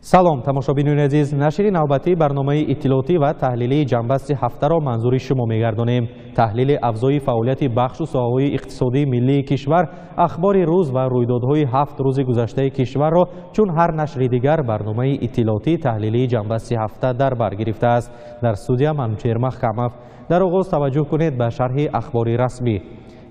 Салом, тамошобинони азиз. Нашри навбатии барномаи иттилоотӣ ва таҳлилии ҷанбасти ҳафтаро манзури шумо мегардонем. Таҳлили афзои фаъолияти бахшу соҳаҳои иқтисодии миллии кишвар, ахбори рӯз ва рӯйдодҳои 7 рӯзи гузаштаи кишварро чун ҳар нашри дигар барномаи иттилоотӣ таҳлилии ҷанбасти ҳафта дар бар гирифтааст. Дар студия Манучеҳр Маҳкамов. Дар оғоз таваҷҷӯҳ кунед ба шарҳи ахбори расмӣ.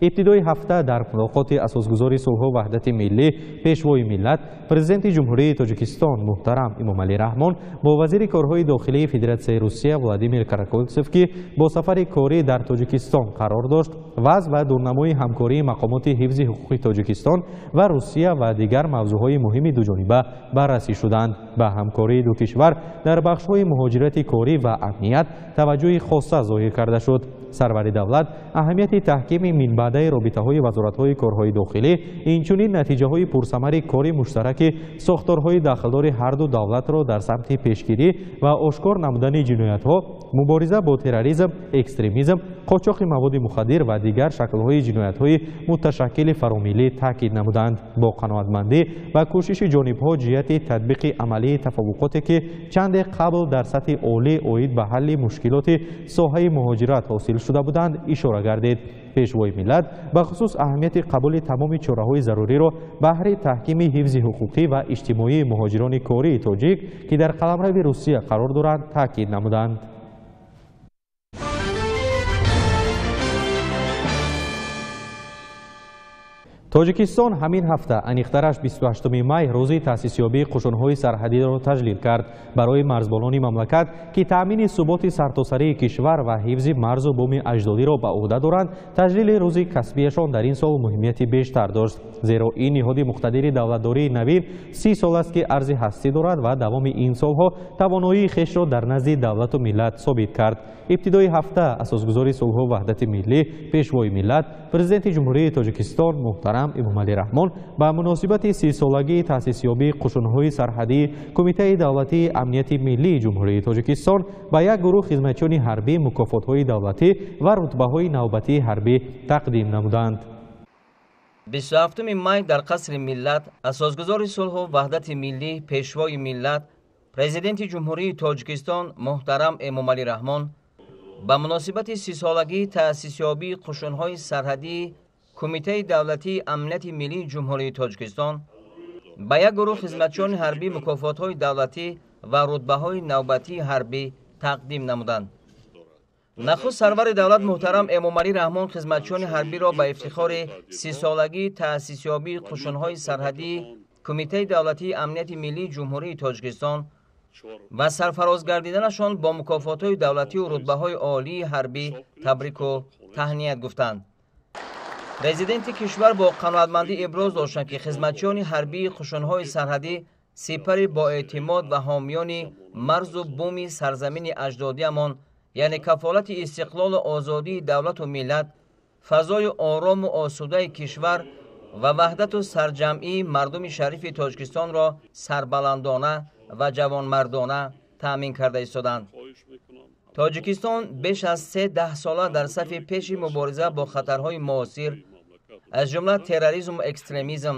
Ибтидои ҳафта дар мулоқоти асосгузори сулҳу ваҳдати миллӣ, пешвои миллат, президенти Ҷумҳурии Тоҷикистон муҳтарам Эмомалӣ Раҳмон бо вазири корҳои дохилии Федератсияи Русия Владимир Каракольцев, ки бо сафари корӣ дар Тоҷикистон қарор дошт, вазъ ва дурнамои ҳамкории мақомоти ҳифзи ҳуқуқи Тоҷикистон ва Русия ва дигар мавзӯъҳои муҳими дуҷониба баррасӣ шуданд. Ба ҳамкории ду кишвар дар бахшҳои муҳоҷирати корӣ ва амният таваҷҷӯҳи хоса зоҳир карда шуд. Сарвари давлат аҳамияти таҳкими минбаъдаи робитаҳои вазоратҳои корҳои дохилӣ, инчунин натиҷаҳои пурсамари кори муштараки сохторҳои дахлдори ҳарду давлатро дар самти пешгирӣ ва ошкор намудани ҷиноятҳо, мубориза бо терроризм, экстремизм, қочоқи маводи мухаддир ва дигар шаклҳои ҷиноятҳои муташаккили фаромиллӣ таъкид намуданд. Бо қаноатмандӣ ва кӯшиши ҷонибҳо ҷиҳати татбиқи амалии тафовуқоте, ки чанде қабл дар сатҳи олӣ оид ба ҳалли мушкилоти соҳаи муҳоҷират ҳосил шуда буданд, ишора гардид. Пешвои миллат бахусус аҳамияти қабули тамоми чораҳои заруриро баҳри таҳкими ҳифзи ҳуқуқӣ ва иҷтимоии муҳоҷирони кории тоҷик, ки дар қаламрави Русия қарор доранд, таъкид намуданд. Тоҷикистон ҳамин ҳафта, аниқтараш 28 май, рӯзи таъсисёбии қушунҳои сарҳадиро таҷлил кард. Барои марзбонони мамлакат, ки таъмини суботи сартосарии кишвар ва ҳифзи марзу буми аҷдодиро ба ӯҳда доранд, таҷлили рӯзи касбияшон дар ин сол муҳимияти бештар дошт. Зеро ин ниҳоди муқтадири давлатдории навин 30 сол аст, ки арзи ҳастӣ дорад ва давоми ин солҳо тавоноии хешро дар назди давлату миллат собит кард. Ибтидои ҳафта асосгузори сулҳу ваҳдати миллӣ, пешвои миллат, президенти Ҷумҳурии Тоҷикистон муҳтарам Эмомалӣ Раҳмон ба муносибати 30-солагии таъсисёбии қушунҳои сарҳадии Кумитаи давлатии амнияти миллии Ҷумҳурии Тоҷикистон ба як гурӯҳ хизматчиёни ҳарбӣ мукофотҳои давлатӣ ва рутбаҳои навбатии ҳарбӣ тақдим намуданд. 27 май дар қасри миллат асосгузори сулҳу ваҳдати миллӣ, пешвои миллат, президенти Ҷумҳурии Тоҷикистон муҳтарам Эмомалӣ Раҳмон ба муносибати 30-солагии таъсисёбии қушунҳои сарҳадии Кумитаи давлатии амнияти миллии Ҷумҳурии Тоҷикистон ба як гурӯҳ хизматчиёни ҳарбӣ мукофотҳои давлатӣ ва рутбаҳои навбатии ҳарбӣ тақдим намуданд. Нахуст сарвари давлат муҳтарам Эмомалӣ Раҳмон хизматчиёни ҳарбиро ба ифтихори 30-солагии таъсисёбии қушунҳои сарҳадии Кумитаи давлатии амнияти миллии Ҷумҳурии Тоҷикистон ва сарфароз гардиданашон бо мукофотҳои давлатию рутбаҳои олии ҳарбӣ табрику таҳният гуфтанд. Президенти кишвар бо қаноатмандӣ иброз доштанд, ки хизматчиёни ҳарбии қушунҳои сарҳадӣ сипари боэътимод ва ҳомиёни марзу буми сарзамини аҷдодиамон, яъне кафолати истиқлолу озодии давлату миллат, фазои орому осудаи кишвар ва ваҳдату сарҷамъии мардуми шарифи Тоҷикистонро сарбаландона ва ҷавонмардона таъмин карда истоданд. Тоҷикистон беш аз 3 даҳсола дар сафи пеши мубориза бо хатарҳои муосир, аз ҷумла терроризму экстремизм,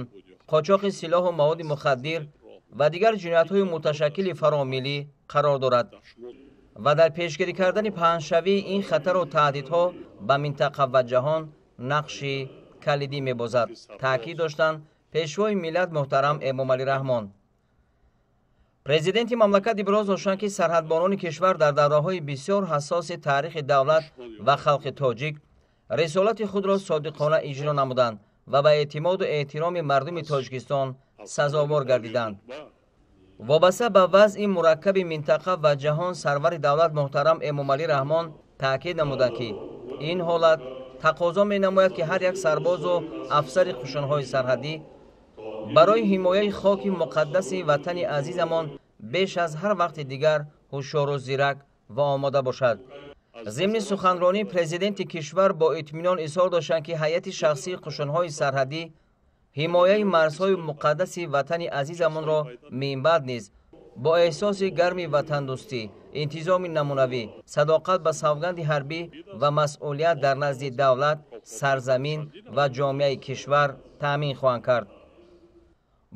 қочоқи силоҳу маводи мухаддир ва дигар ҷиноятҳои муташаккили фаромиллӣ қарор дорад ва дар пешгирӣ кардани паҳншавии ин хатару таҳдидҳо ба минтақа ва ҷаҳон нақши калидӣ мебозад, таъкид доштанд пешвои миллат муҳтарам Эмомалӣ Раҳмон. Президенти мамлакат иброз доштанд, ки сарҳадбонони кишвар дар давраҳои бисёр ҳассоси таърихи давлат ва халқи тоҷик рисолати худро содиқона иҷро намуданд ва ба эътимоду эҳтироми мардуми Тоҷикистон сазовор гардиданд. Вобаста ба вазъи мураккаби минтақа ва ҷаҳон сарвари давлат муҳтарам Эмомалӣ Раҳмон таъкид намуданд, ки ин ҳолат тақозо менамояд, ки ҳар як сарбозу афсари қушунҳои сарҳадӣ барои ҳимояи хоки муқаддаси ватани азизамон беш аз ҳар вақти дигар ҳушёру зирак ва омода бошад. Зимни суханронӣ президенти кишвар бо итминон изҳор доштанд, ки ҳайати шахсии қушунҳои сарҳадӣ ҳимояи марзҳои муқаддаси ватани азизамонро минбаъд низ бо эҳсоси гарми ватандӯстӣ, интизоми намунавӣ, садоқат ба савганди ҳарбӣ ва масъулият дар назди давлат, сарзамин ва ҷомеаи кишвар таъмин хоҳанд кард.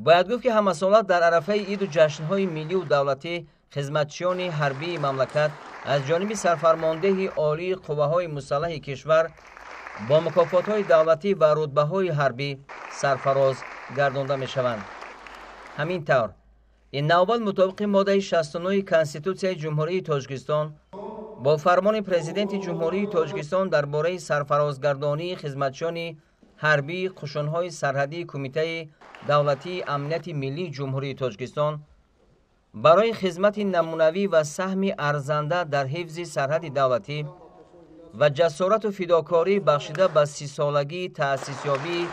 Бояд гуфт, ки ҳамасола дар арафаи иду ҷашнҳои миллию давлатӣ хизматчиёни ҳарбии мамлакат аз ҷониби сарфармондеҳи олии қувваҳои мусаллаҳи кишвар бо мукофотҳои давлатӣ ва рутбаҳои ҳарбӣ сарфароз гардонда мешаванд. Ҳамин тавр, ин навбат мутобиқи моддаи 69 Конститутсияи Ҷумҳурии Тоҷикистон бо фармони Президенти Ҷумҳурии Тоҷикистон дар бораи сарфарозгардонии хизматчиёни ҳарбии қушунҳои сарҳадии Кумитаи давлатии амнияти миллии Ҷумҳурии Тоҷикистон барои хизмати намунавӣ ва саҳми арзанда дар ҳифзи сарҳади давлатӣ ва ҷасорату фидокорӣ бахшида ба 30-солагии таъсисёбии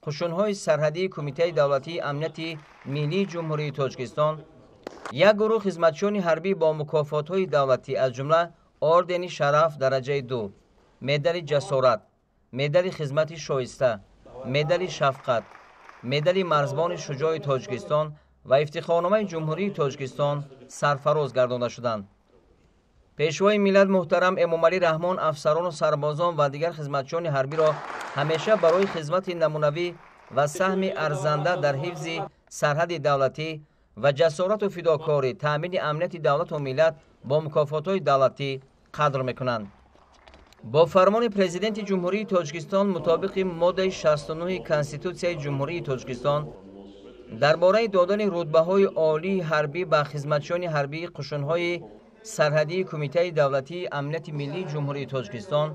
қушунҳои сарҳадии Кумитаи давлатии амнияти миллии Ҷумҳурии Тоҷикистон як гурӯҳ хизматчиёни ҳарбӣ бо мукофотҳои давлатӣ, аз ҷумла ордени Шараф дараҷаи 2, медали Ҷасорат, медали Хизмати шоиста, медали Шафқат, медали Марзбони шуҷои Тоҷикистон ва Ифтихорномаи Ҷумҳурии Тоҷикистон сарфароз гардонда шуданд. Пешвои миллат муҳтарам Эмомалӣ Раҳмон афсарону сарбозон ва дигар хизматчиёни ҳарбиро ҳамеша барои хизмати намунавӣ ва саҳми арзанда дар ҳифзи сарҳади давлатӣ ва ҷасорату фидокорӣ, таъмини амнияти давлату миллат бо мукофотҳои давлатӣ қадр мекунанд. Бо фармони Президенти Ҷумҳурии Тоҷикистон мутобиқи моддаи 69 Конститутсияи Ҷумҳурии Тоҷикистон дар бораи додани рутбаҳои олии ҳарбӣ ба хизматчиёни ҳарбии қушунҳои сарҳадии Кумитаи давлатии амнияти миллии Ҷумҳурии Тоҷикистон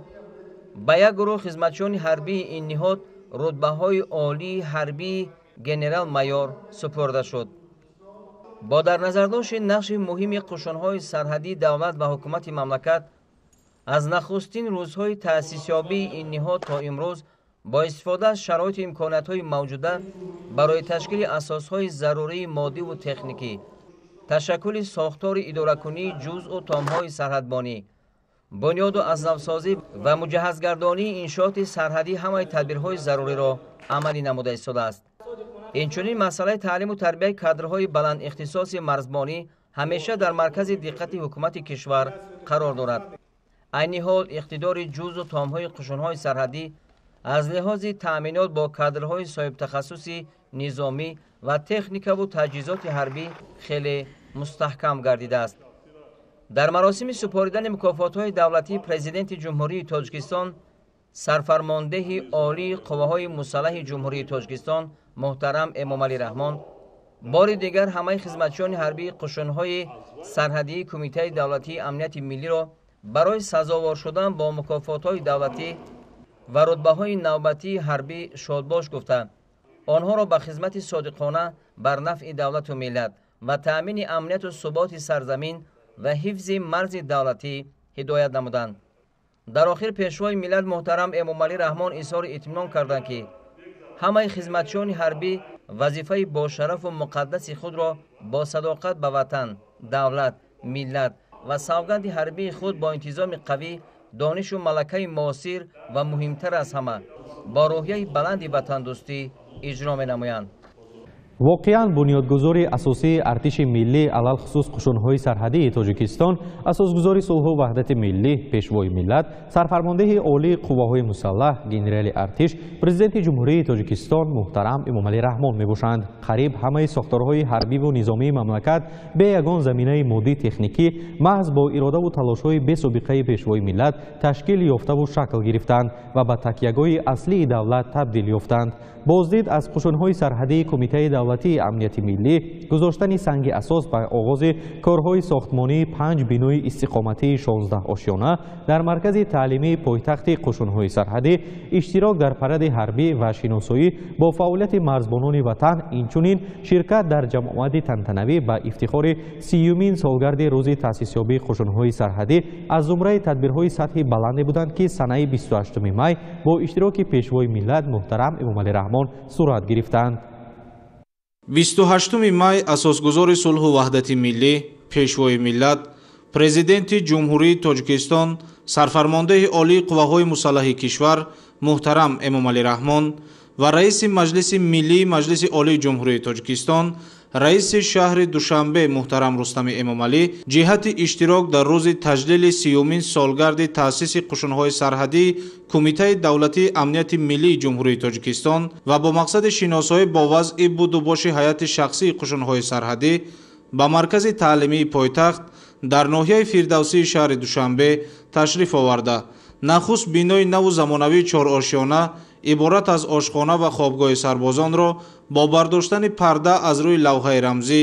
ба як гурӯҳ хизматчиёни ҳарбии ин ниҳод рутбаҳои олии ҳарбии генерал-майор супурда шуд. Бо дар назардошти нақши муҳими қушунҳои сарҳадии давлат ва ҳукумати мамлакат аз нахустин рӯзҳои таъсисёбии ин ниҳод то имрӯз бо истифода аз шароиту имкониятҳои мавҷуда барои ташкили асосҳои зарурии моддиву техникӣ, ташаккули сохтори идоракунии ҷузъу томҳои сарҳадбонӣ, бунёду азнавсозӣ ва муҷаҳҳазгардонии иншооти сарҳадӣ ҳамаи тадбирҳои заруриро амалӣ намуда истодааст. Инчунин масъалаи таълиму тарбияи кадрҳои баландихтисоси марзбонӣ ҳамеша дар маркази диққати ҳукумати кишвар қарор дорад. Айни ҳол иқтидори ҷузъу томҳои қушунҳои сарҳадӣ аз лиҳози таъминот бо кадрҳои соҳибтахассуси низомӣ ва техникаву таҷҳизоти ҳарбӣ хеле мустаҳкам гардидааст. Дар маросими супоридани мукофотҳои давлатии Президенти Ҷумҳурии Тоҷикистон сарфармондеҳи олии қувваҳои мусаллаҳи Ҷумҳурии Тоҷикистон муҳтарам Эмомалӣ Раҳмон бори дигар ҳамаи хизматчиёни ҳарбии қушунҳои сарҳадии Кумитаи давлатии амнияти миллиро барои сазовор шудан бо мукофотҳои давлатӣ ва рутбаҳои навбатии ҳарбӣ шодбош гуфта, онҳоро ба хизмати содиқона бар нафъи давлату миллат ва таъмини амнияту суботи сарзамин ва ҳифзи марзи давлатӣ ҳидоят намуданд. Дар охир Пешвои миллат муҳтарам Эмомалӣ Раҳмон изҳори итминон карданд, ки ҳамаи хизматчиёни ҳарбӣ вазифаи бошарафу муқаддаси худро бо садоқат ба ватан, давлат, миллат ва савганди ҳарбии худ бо интизоми қавӣ, донишу малакаи муосир ва муҳимтар аз ҳама бо рӯҳияи баланди ватандӯстӣ иҷро менамоянд. Воқеан, бунёдгузори асосии артиши миллӣ, алалхусус қушунҳои сарҳадии Тоҷикистон, асосгузори сулҳу ваҳдати миллӣ, пешвои миллат, сарфармондеҳи олии қувваҳои мусаллаҳ, генерали артиш, Президенти Ҷумҳурии Тоҷикистон муҳтарам Эмомалӣ Раҳмон мебошанд. Қариб ҳамаи сохторҳои ҳарбиву низомии мамлакат бе ягон заминаи моддӣ техникӣ маҳз бо иродаву талошҳои бесобиқаи пешвои миллат ташкил ёфтаву шакл гирифтанд ва ба такягоҳи аслии давлат табдил ёфтанд. Боздид аз қушунҳои сарҳадии Кумитаи давлатии амнияти миллӣ, гузоштани санги асос ба оғози корҳои сохтмонии 5 бинои истиқоматии 16 ошёна дар маркази таълимии пойтахти қушунҳои сарҳадӣ, иштирок дар паради ҳарбӣ ва шиносоӣ бо фаъолияти марзбонони ватан, инчунин ширкат дар ҷамъомади тантанавӣ ба ифтихори 30-юмин солгарди рӯзи таъсисёбии қушунҳои сарҳадӣ аз зумраи тадбирҳои сатҳи баланде буданд, ки санаи 28 май бо иштироки пешвои миллат муҳтарам Эмомалӣ Раҳмон сурат гирифтанд. 28 май асосгузори сулҳу ваҳдати миллӣ, пешвои миллат, Президенти Ҷумҳурии Тоҷикистон, сарфармондеҳи олии қувваҳои мусаллаҳи кишвар муҳтарам Эмомалӣ Раҳмон ва раиси Маҷлиси Миллии Маҷлиси Олии Ҷумҳурии Тоҷикистон Раиси шаҳри Душанбе муҳтарам Рустами Эмомалӣ ҷиҳати иштирок дар рӯзи таҷлили 30-умин солгарди таъсиси қушунҳои сарҳадии Кумитаи давлатии амнияти миллии Ҷумҳурии Тоҷикистон ва бо мақсади шиносоӣ бо вазъи будубоши ҳайати шахсии қушунҳои сарҳадӣ ба маркази таълимии пойтахт дар ноҳияи Фирдавсии шаҳри Душанбе ташриф оварда, нахуст бинои наву замонавии чорошёна иборат аз ошхона ва хобгоҳи сарбозонро бо бардоштани парда аз рӯи лавҳаи рамзӣ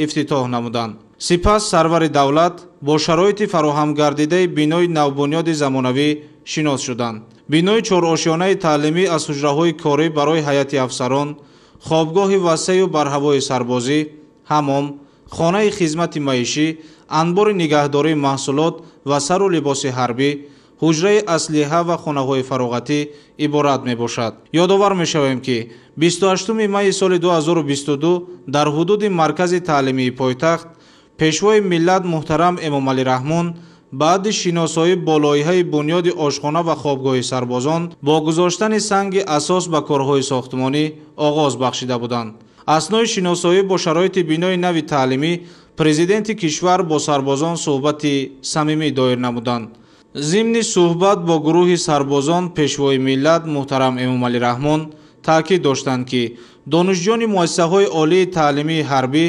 ифтитоҳ намуданд. Сипас сарвари давлат бо шароити фароҳам гардидаи бинои навбунёди замонавӣ шинос шуданд. Бинои чорошёнаи таълимӣ аз ҳуҷраҳои корӣ барои ҳайати афсарон, хобгоҳи васеъу барҳавои сарбозӣ, ҳамом, хонаи хизмати маишӣ, анбори нигаҳдории маҳсулот ва сару либоси ҳарбӣ, ҳуҷраи аслиҳа ва хонаҳои фароғатӣ иборат мебошад. Ёдовар мешавем, ки 28 майи соли 2022 дар ҳудуди маркази таълимии пойтахт Пешвои миллат муҳтарам Эмомалӣ Раҳмон баъди шиносоӣ бо лоиҳаи бунёди ошхона ва хобгоҳи сарбозон бо гузоштани санги асос ба корҳои сохтмонӣ оғоз бахшида буданд. Аснои шиносоӣ бо шароити бинои нави таълимӣ президенти кишвар бо сарбозон суҳбати самимӣ доир намуданд. Зимни суҳбат бо гурӯҳи сарбозон Пешвои миллат муҳтарам Эмомалӣ Раҳмон таъкид доштанд, ки донишҷӯёни муассисаҳои олии таълимии ҳарбӣ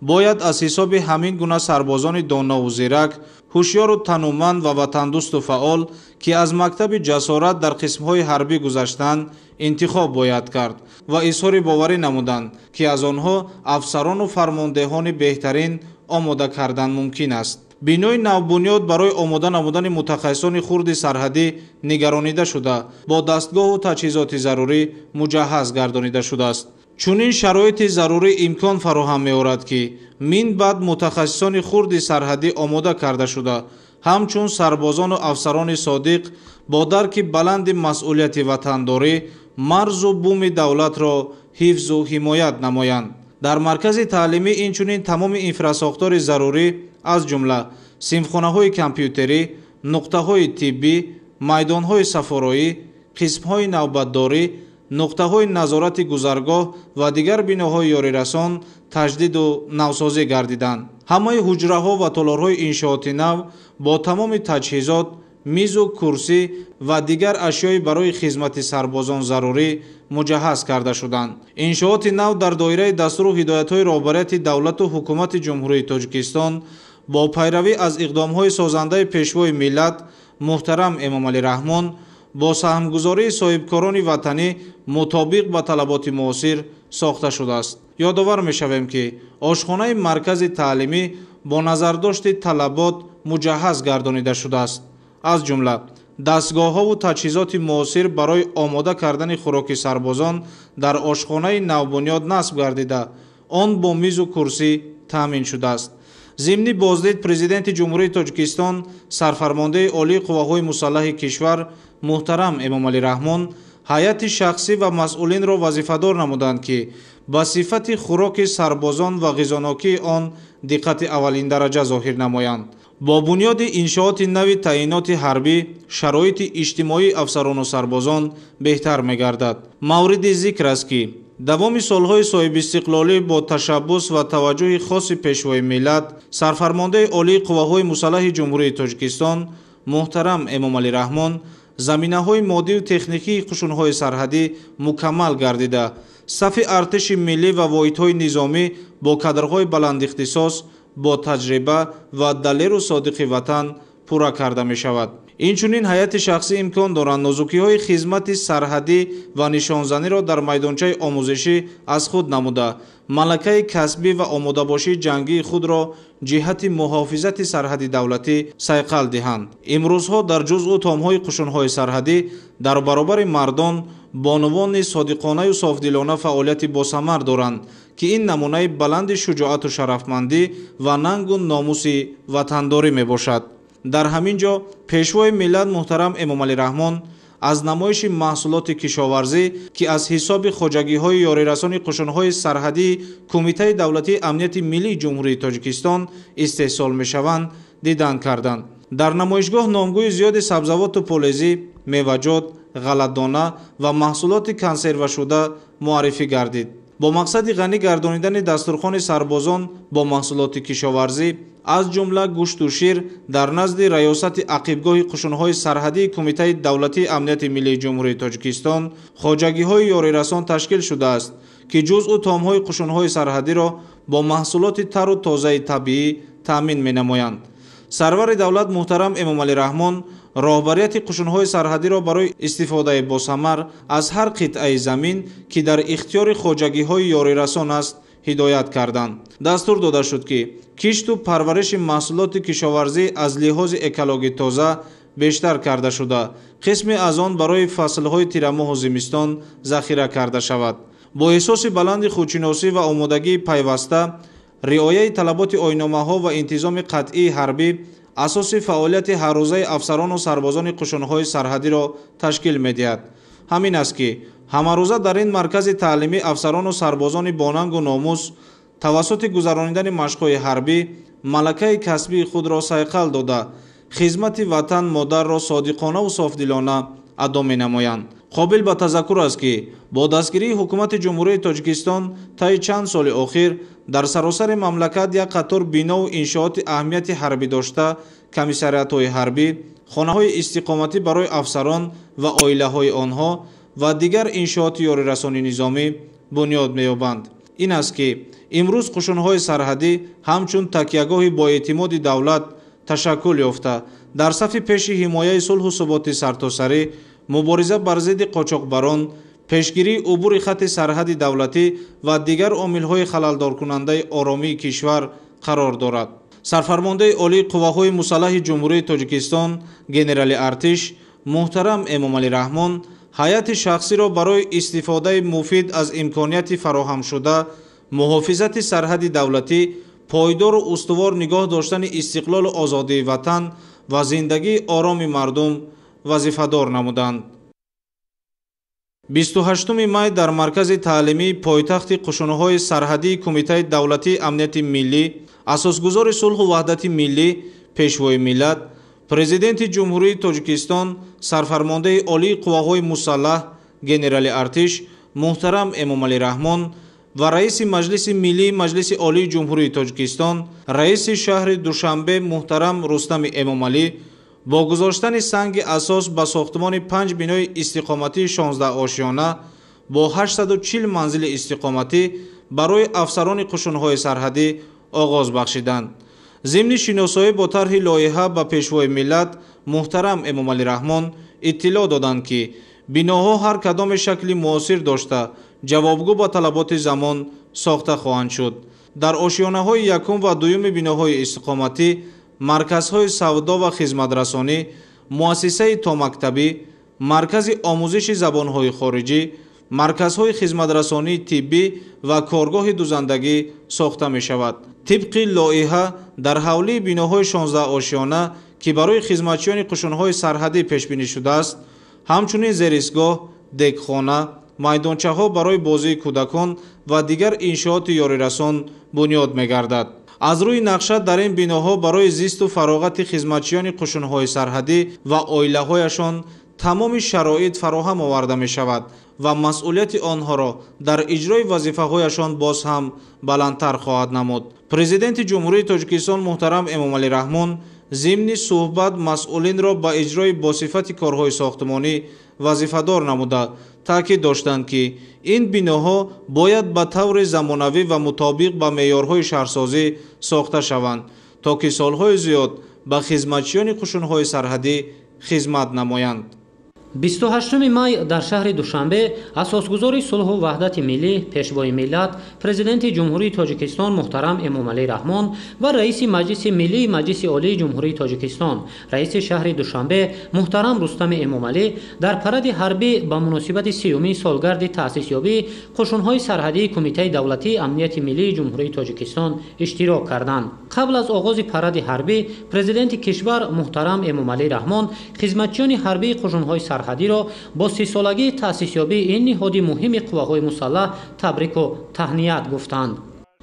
бояд аз ҳисоби ҳамин гуна сарбозони донову зирак, ҳушёру тануманд ва ватандӯсту фаъол, ки аз мактаби ҷасорат дар қисмҳои ҳарбӣ гузаштанд, интихоб бояд кард ва изҳори боварӣ намуданд, ки аз онҳо афсарону фармондеҳони беҳтарин омода кардан мумкин аст. Бинои навбунёд барои омода намудани мутахассисони хурди сарҳадӣ нигаронида шуда, бо дастгоҳу таҷҳизоти зарурӣ муҷаҳҳаз гардонида шудааст. Чунин шароити зарурӣ имкон фароҳам меорад, ки мин баъд мутахассисони хурди сарҳадӣ омода карда шуда, ҳамчун сарбозону афсарони содиқ бо дарки баланди масъулияти ватандорӣ марзу буми давлатро ҳифзу ҳимоят намоянд. Дар маркази таълимӣ инчунин тамоми инфрасохтори зарурӣ аз ҷумла синфхонаҳои компютерӣ, нуқтаҳои тиббӣ, майдонҳои сафороӣ, қисмҳои навбатдорӣ, нуқтаҳои назорати гузаргоҳ ва дигар биноҳои ёрирасон таҷдиду навсозӣ гардиданд. Ҳамаи ҳуҷраҳо ва толорҳои иншооти нав бо тамоми таҷҳизот, мизу курсӣ ва дигар ашёи барои хизмати сарбозон зарурӣ муҷаҳҳаз карда шуданд. Иншооти нав дар доираи дастуру ҳидоятҳои роҳбарияти давлату ҳукумати Ҷумҳурии Тоҷикистон бо пайравӣ аз иқдомҳои созандаи Пешвои миллат муҳтарам Эмомалӣ Раҳмон бо саҳмгузории соҳибкорони ватанӣ мутобиқ ба талаботи муосир сохта шудааст. Ёдовар мешавем, ки ошхонаи маркази таълимӣ бо назардошти талабот муҷаҳҳаз гардонида шудааст. Аз ҷумла дастгоҳҳову таҷҳизоти муосир барои омода кардани хӯроки сарбозон дар ошхонаи навбунёд насб гардида, он бо мизу курсӣ таъмин шудааст. Зимни боздид Президенти Ҷумҳурии Тоҷикистон, сарфармондаи олии қувваҳои мусаллаҳи кишвар муҳтарам Эмомалӣ Раҳмон ҳайати шахсӣ ва масъулинро вазифадор намуданд, ки ба сифати хӯроки сарбозон ва ғизонокии он диққати аввалиндараҷа зоҳир намоянд. Бо бунёди иншооти нави таъиноти ҳарбӣ шароити иҷтимоии афсарону сарбозон беҳтар мегардад. Мавриди зикр аст, ки давоми солҳои соҳибистиқлолӣ бо ташаббус ва таваҷҷӯҳи хоси Пешвои миллат, сарфармондаи олии қувваҳои мусаллаҳи Ҷумҳурии Тоҷикистон муҳтарам Эмомалӣ Раҳмон заминаҳои моддию техникии қушунҳои сарҳадӣ мукаммал гардида, сафи артиши миллӣ ва воҳидҳои низомӣ бо кадрҳои баландихтисос, бо таҷриба ва далеру содиқи ватан пурра карда мешавад. Инчунин ҳайати шахсӣ имкон доранд нозукиҳои хизмати сарҳадӣ ва нишонзаниро дар майдончаи омӯзишӣ аз худ намуда, малакаи касбӣ ва омодабошии ҷангии худро ҷиҳати муҳофизати сарҳади давлатӣ сайқал диҳанд. Имрӯзҳо дар ҷузъу томҳои қушунҳои сарҳадӣ дар баробари мардон бонувони содиқонаю софдилона фаъолияти босамар доранд, ки ин намунаи баланди шуҷоату шарафмандӣ ва нангу номуси ватандорӣ мебошад. Дар ҳамин ҷо Пешвои миллат муҳтарам Эмомалӣ Раҳмон аз намоиши маҳсулоти кишоварзӣ, ки аз ҳисоби хоҷагиҳои ёрирасони қушунҳои сарҳадии Кумитаи давлатии амнияти миллии Ҷумҳурии Тоҷикистон истеҳсол мешаванд, дидан карданд. Дар намоишгоҳ номгӯи зиёди сабзавоту полезӣ, меваҷот, ғалатдона ва маҳсулоти консервашуда муаррифӣ гардид. Бо мақсади ғанӣ гардонидани дастурхони сарбозон бо маҳсулоти кишоварзӣ, аз ҷумла гӯшту шир, дар назди раёсати ақибгоҳи қушунҳои сарҳадии Кумитаи давлатии амнияти миллии Ҷумҳурии Тоҷикистон хоҷагиҳои ёрирасон ташкил шудааст, ки ҷузъу томҳои қушунҳои сарҳадиро бо маҳсулоти тару тозаи табиӣ таъмин менамоянд. Сарвари давлат муҳтарам Эмомалӣ Раҳмон роҳбарияти қушунҳои сарҳадиро барои истифодаи босамар аз ҳар қитъаи замин, ки дар ихтиёри хоҷагиҳои ёрирасон аст, ҳидоят карданд. Дастур дода шуд, ки кишту парвариши маҳсулоти кишоварзӣ аз лиҳози экологӣ тоза бештар карда шуда, қисме аз он барои фаслҳои тирамоҳу зимистон захира карда шавад. Бо эҳсоси баланди худшиносӣ ва омодагии пайваста, риояи талаботи оинномаҳо ва интизоми қатъии ҳарбӣ асоси фаъолияти ҳаррӯзаи афсарону сарбозони қушунҳои сарҳадиро ташкил медиҳад. Ҳамин аст, ки ҳамарӯза дар ин маркази таълимӣ афсарону сарбозони бонангу номус тавассути гузаронидани машқҳои ҳарбӣ малакаи касбии худро сайқал дода, хизмати ватан модарро содиқонаву софдилона адо менамоянд. Қобил ба тазаккур аст, ки бо дастгирии ҳукумати Ҷумҳурии Тоҷикистон таи чанд соли охир дар саросари мамлакат як қатор бинову иншооти аҳамияти ҳарбӣ дошта, комиссариатҳои ҳарбӣ, хонаҳои истиқоматӣ барои афсарон ва оилаҳои онҳо ва дигар иншооти ёрирасони низомӣ бунёд меёбанд. Ин аст, ки имрӯз қушунҳои сарҳадӣ ҳамчун такягоҳи боэътимоди давлат ташаккул ёфта, дар сафи пеши ҳимояи сулҳу суботи сартосарӣ, мубориза бар зидди қочоқбарон, пешгирии убури хатти сарҳади давлатӣ ва дигар омилҳои халалдоркунандаи оромии кишвар қарор дорад. Сарфармондаи олии қувваҳои мусаллаҳи Ҷумҳурии Тоҷикистон генерали артиш муҳтарам Эмомалӣ Раҳмон ҳайати шахсиро барои истифодаи муфид аз имконияти фароҳамшуда, муҳофизати сарҳади давлатӣ, пойдору устувор нигоҳ доштани истиқлолу озодии ватан ва зиндагии ороми мардум вазифадор намуданд. 28 май дар маркази таълимии пойтахти қушунҳои сарҳадии Кумитаи давлатии амнияти миллӣ, асосгузори сулҳу ваҳдати миллӣ, пешвои миллат, президенти Ҷумҳурии Тоҷикистон, сарфармондаи олии қувваҳои мусаллаҳ, генерали артиш муҳтарам Эмомалӣ Раҳмон ва раиси Маҷлиси миллии Маҷлиси Олии Ҷумҳурии Тоҷикистон, раиси шаҳри Душанбе муҳтарам Рустами Эмомалӣ бо гузоштани санги асос ба сохтмони 5 бинои истиқоматии 16 ошёна бо 840 манзили истиқоматӣ барои афсарони қушунҳои сарҳадӣ оғоз бахшиданд. Зимни шиносоӣ бо тарҳи лоиҳа ба пешвои миллат муҳтарам Эмомалӣ Раҳмон иттилоъ доданд, ки биноҳо ҳар кадоме шакли муосир дошта, ҷавобгӯ ба талаботи замон сохта хоҳанд шуд. Дар ошёнаҳои якум ва дуюми биноҳои истиқоматӣ марказҳои савдо ва хизматрасонӣ, муассисаи томактабӣ, маркази омӯзиши забонҳои хориҷӣ, марказҳои хизматрасонии тиббӣ ва коргоҳи дузандагӣ сохта мешавад. Тибқи лоиҳа дар ҳавлии биноҳои 16 ошёна, ки барои хизматчиёни қушунҳои сарҳадӣ пешбинӣ шудааст, ҳамчунин зеристгоҳ, дегхона, майдончаҳо барои бозии кӯдакон ва дигар иншооти ёрирасон бунёд мегардад. Аз рӯи нақша дар ин биноҳо барои зисту фароғати хизматчиёни қушунҳои сарҳадӣ ва оилаҳояшон тамоми шароит фароҳам оварда мешавад ва масъулияти онҳоро дар иҷрои вазифаҳояшон боз ҳам баландтар хоҳад намуд. Президенти Ҷумҳурии Тоҷикистон муҳтарам Эмомалӣ Раҳмон зимни суҳбат масъулинро ба иҷрои босифати корҳои сохтмонӣ вазифадор намуда, таъкид доштанд, ки ин биноҳо бояд ба таври замонавӣ ва мутобиқ ба меъёрҳои шаҳрсозӣ сохта шаванд, то ки солҳои зиёд ба хизматчиёни қушунҳои сарҳадӣ хизмат намоянд. 28 май дар шаҳри Душанбе асосгузори сулҳу ваҳдати миллӣ, пешвои миллат, президенти Ҷумҳурии Тоҷикистон муҳтарам Эмомалӣ Раҳмон ва раиси Маҷлиси миллии Маҷлиси Олии Ҷумҳурии Тоҷикистон, раиси шаҳри Душанбе муҳтарам Рустами Эмомалӣ дар паради ҳарбӣ ба муносибати 30-умин солгарди таъсисёбии қушунҳои сарҳадии Кумитаи давлатии амнияти миллии Ҷумҳурии Тоҷикистон иштирок карданд. Қабл аз оғози паради ҳарбӣ президенти кишвар муҳтарам Эмомалӣ Раҳмон хизматчиёни ҳарбии қушунҳои сарҳадиро бо 30-солагии таъсисёбии ин ниҳоди муҳими қувваҳои мусаллаҳ табрику таҳният гуфтанд.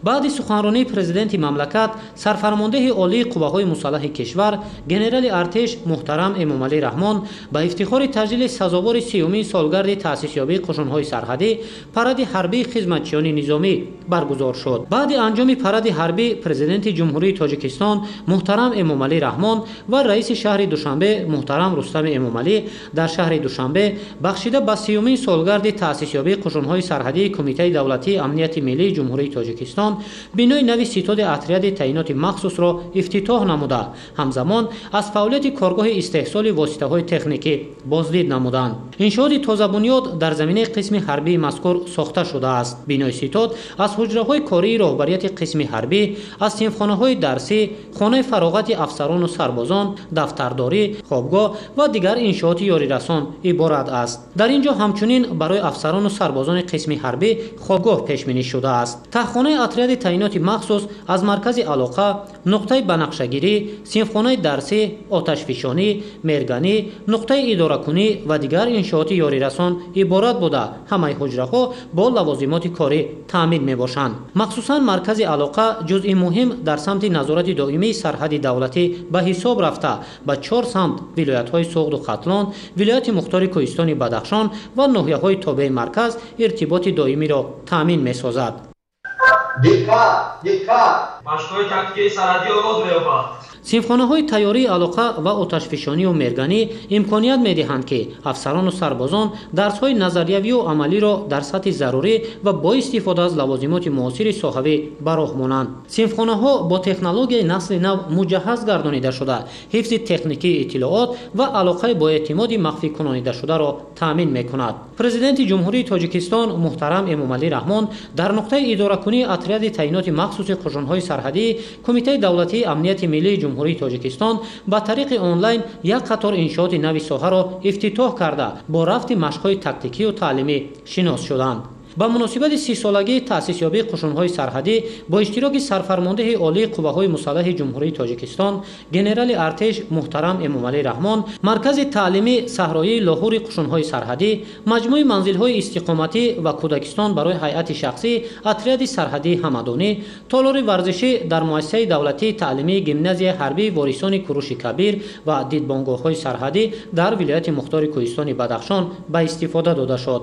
Баъди суханронии президенти мамлакат, сарфармондеҳи олии қувваҳои мусаллаҳи кишвар, генерали артеш муҳтарам Эмомалӣ Раҳмон ба ифтихори таҷлили сазовори 30-умин солгарди таъсисёбии қушунҳои сарҳадӣ паради ҳарбии хизматчиёни низомӣ баргузор шуд. Баъди анҷоми паради ҳарбӣ президенти Ҷумҳурии Тоҷикистон муҳтарам Эмомалӣ Раҳмон ва раиси шаҳри Душанбе муҳтарам Рустами Эмомалӣ дар шаҳри Душанбе бахшида ба 30-умин солгарди таъсисёбии қушунҳои сарҳадии Кумитаи давлатии амнияти миллии Ҷумҳурии Тоҷикистон бинои нави ситоди отряди таъиноти махсусро ифтитоҳ намуда, ҳамзамон аз фаъолияти коргоҳи истеҳсоли воситаҳои техникӣ боздид намуданд. Иншооти тозабунёд дар заминаи қисми ҳарбии мазкур сохта шудааст. Бинои ситод аз ҳуҷраҳои кории роҳбарияти қисми ҳарбӣ, аз синфхонаҳои дарсӣ, хонаи фароғати афсарону сарбозон, дафтардорӣ, хобгоҳ ва дигар иншооти ёрирасон иборат аст. Дар ин ҷо ҳамчунин барои афсарону сарбозони қисми ҳарбӣ хобгоҳ пешбинӣ шудааст. Таҳхонаи отряди таъиноти махсус аз маркази алоқа, нуқтаи банақшагирӣ, синфхонаи дарсӣ, оташфишонӣ, мерганӣ, нуқтаи идоракунӣ ва дигар иншооти ёрирасон иборат буда, ҳамаи ҳуҷраҳо бо лавозимоти корӣ таъмин мебошанд. Махсусан маркази алоқа ҷузъи муҳим дар самти назорати доимии сарҳади давлатӣ ба ҳисоб рафта, ба 4 самт вилоятҳои Суғду Хатлон, вилояти мухтори Кӯҳистони Бадахшон ва ноҳияҳои тобеи марказ иртиботи доимиро таъмин месозад. Диққат! Диққат! Машқҳои тактикии сарҳадӣ оғоз меёбад. Синфхонаҳои тайёрии алоқа ва оташфишонию мерганӣ имконият медиҳанд, ки афсарону сарбозон дарсҳои назариявию амалиро дар сатҳи зарурӣ ва бо истифода аз лавозимоти муосири соҳавӣ ба роҳ монанд. Синфхонаҳо бо технологияи насли нав муҷаҳҳаз гардонида шуда, ҳифзи техникии иттилоот ва алоқаи боэътимоди махфӣкунонидашударо таъмин мекунад. Президенти Ҷумҳурии Тоҷикистон муҳтарам Эмомалӣ Раҳмон дар нуқтаи идоракунии отряди таъиноти махсуси қушунҳои сарҳадии Кумитаи давлатии амнияти миллии Ҷумҳурии Тоҷикистон ба тариқи онлайн як қатор иншооти нави соҳаро ифтитоҳ карда, бо рафти машқҳои тактикию таълимӣ шинос шуданд. Ба муносибати 30-солагии таъсисёбии қушунҳои сарҳадӣ бо иштироки сарфармондеҳи олии қувваҳои мусаллаҳи Ҷумҳурии Тоҷикистон генерали артеш муҳтарам Эмомалӣ Раҳмон маркази таълимӣ саҳроии Лоҳури қушунҳои сарҳадӣ, маҷмӯи манзилҳои истиқоматӣ ва кӯдакистон барои ҳайати шахсӣ отряди сарҳадии ҳамадонӣ, толори варзишӣ дар муассисаи давлатии таълимии гимназияи ҳарбии ворисони Куруши Кабир ва дидбонгоҳҳои сарҳадӣ дар вилояти мухтори Кӯҳистони Бадахшон ба истифода дода шуд.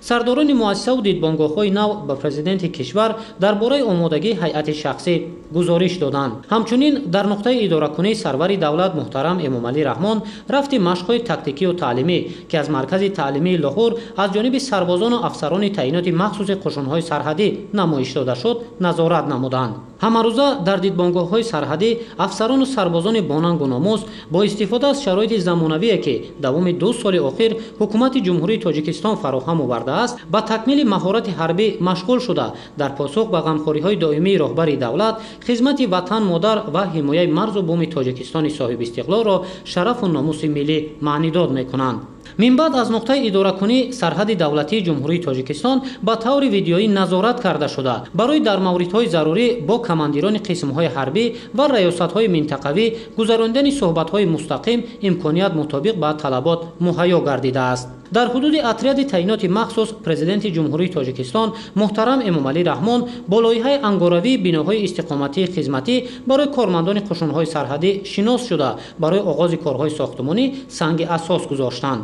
Сардорони муассисаву дидбонгоҳҳои нав ба президенти кишвар дар бораи омодагии ҳайати шахсӣ гузориш доданд. Ҳамчунин дар нуқтаи идоракунии сарвари давлат муҳтарам Эмомалӣ Раҳмон рафти машқҳои тактикию таълимӣ, ки аз маркази таълимии Лоҳур аз ҷониби сарбозону афсарони таъиноти махсуси қушунҳои сарҳадӣ намоиш дода шуд, назорат намуданд. Ҳамарӯза дар дидбонгоҳҳои сарҳадӣ афсарону сарбозони бонангу номус бо истифода аз шароити замонавие, ки давоми 2 соли охир ҳукумати Ҷумҳурии Тоҷикистон фароҳам овардааст, ба такмили маҳорати ҳарбӣ машғул шуда, дар посух ба ғамхориҳои доимии роҳбари давлат хизмати ватан модар ва ҳимояи марзу буми Тоҷикистони соҳибистиқлолро шарафу номуси миллӣ маънидод мекунанд. Минбаъд аз нуқтаи идоракунӣ сарҳади давлатии Ҷумҳурии Тоҷикистон ба таври видеоӣ назорат карда шуда, барои дар мавридҳои зарурӣ бо командирони қисмҳои ҳарбӣ ва раёсатҳои минтақавӣ гузарондани суҳбатҳои мустақим имконият мутобиқ ба талабот муҳайё гардидааст. Дар ҳудуди отряди таъиноти махсус президенти Ҷумҳурии Тоҷикистон муҳтарам Эмомалӣ Раҳмон бо лоиҳаи ангоравии биноҳои истиқоматии хизматӣ барои кормандони қушунҳои сарҳадӣ шинос шуда, барои оғози корҳои сохтмонӣ санги асос гузоштанд.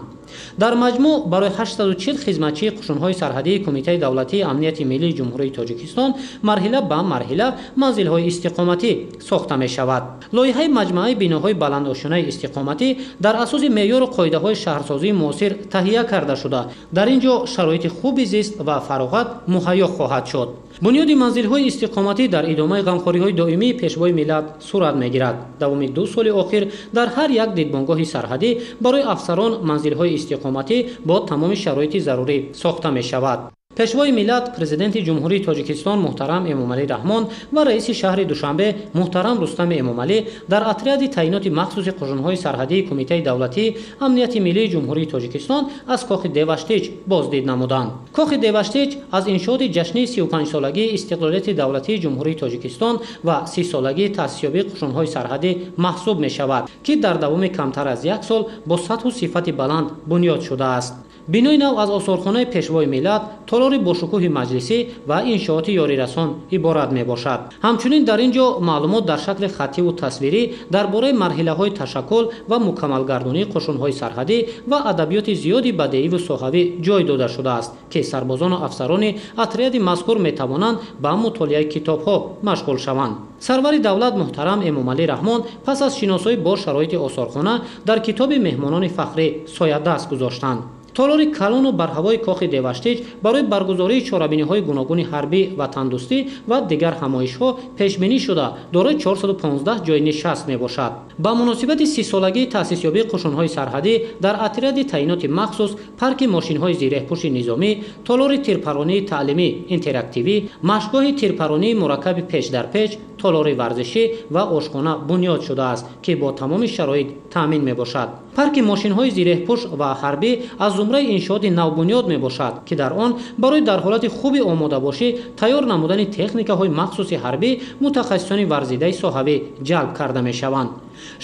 Дар маҷмӯъ барои 840 хизматчии қушунҳои сарҳадии Кумитаи давлатии амнияти миллии Ҷумҳурии Тоҷикистон марҳила ба марҳила манзилҳои истиқоматӣ сохта мешавад. Лоиҳаи маҷмӯаи биноҳои баландошёнаи истиқоматӣ дар асоси меъёру қоидаҳои шаҳрсозии муосир таҳия карда шуда, дар ин ҷо шароити хуби зист ва фароғат муҳайё хоҳад шуд. Бунёди манзилҳои истиқоматӣ дар идомаи ғамхориҳои доимии пешвои миллат сурат мегирад. Давоми 2 соли охир дар ҳар як дидбонгоҳи сарҳадӣ барои афсарон манзилҳои истиқоматӣ бо тамоми шароити зарурӣ сохта мешавад. Пешвои миллат, президенти Ҷумҳурии Тоҷикистон муҳтарам Эмомалӣ Раҳмон ва раиси шаҳри Душанбе муҳтарам Рустами Эмомалӣ дар отряди таъиноти махсуси қушунҳои сарҳадии Кумитаи давлатии амнияти миллии Ҷумҳурии Тоҷикистон аз кохи Деваштич боздид намуданд. Кохи Деваштич аз иншооти ҷашни 35-солагии истиқлолияти давлатии Ҷумҳурии Тоҷикистон ва 30-солагии таъсисёбии қушунҳои сарҳадӣ маҳсуб мешавад, ки дар давоми камтар аз 1 сол бо сатҳу сифати баланд бунёд шудааст. Бинои нав аз осорхонаи Пешвои миллат, толори бошукӯҳи маҷлисӣ ва иншооти ёрирасон иборат мебошад. Ҳамчунин дар ин ҷо маълумот дар шакли хаттиву тасвирӣ дар бораи марҳилаҳои ташаккул ва мукаммалгардонии қушунҳои сарҳадӣ ва адабиёти зиёди бадеиву соҳавӣ ҷой дода шудааст, ки сарбозону афсарони отряди мазкур метавонанд ба мутолиаи китобҳо машғул шаванд. Сарвари давлат муҳтарам Эмомалӣ Раҳмон пас аз шиносоӣ бо шароити осорхона дар китоби меҳмонони фахрӣ соядаст гузоштанд. Толори калону барҳавои кохи Деваштич барои баргузории чорабиниҳои гуногуни ҳарбӣ, ватандӯстӣ ва дигар ҳамоишҳо пешбинӣ шуда, дорои 415 ҷойи нишаст мебошад. Ба муносибати 30-солагии таъсисёбии қушунҳои сарҳадӣ дар отряди таъиноти махсус парки мошинҳои зиреҳпӯши низомӣ, толори тирпаронии таълимӣ интерактивӣ, машқгоҳи тирпаронии мураккаби печ дар печ, толори варзишӣ ва ошхона бунёд шудааст, ки бо тамоми шароит таъмин мебошад. Парки мошинҳои зиреҳпӯш ва ҳарбӣ аз зумраи иншооти навбунёд мебошад, ки дар он барои дар ҳолати хуби омодабошӣ тайёр намудани техникаҳои махсуси ҳарбӣ мутахассисони варзидаи соҳавӣ ҷалб карда мешаванд.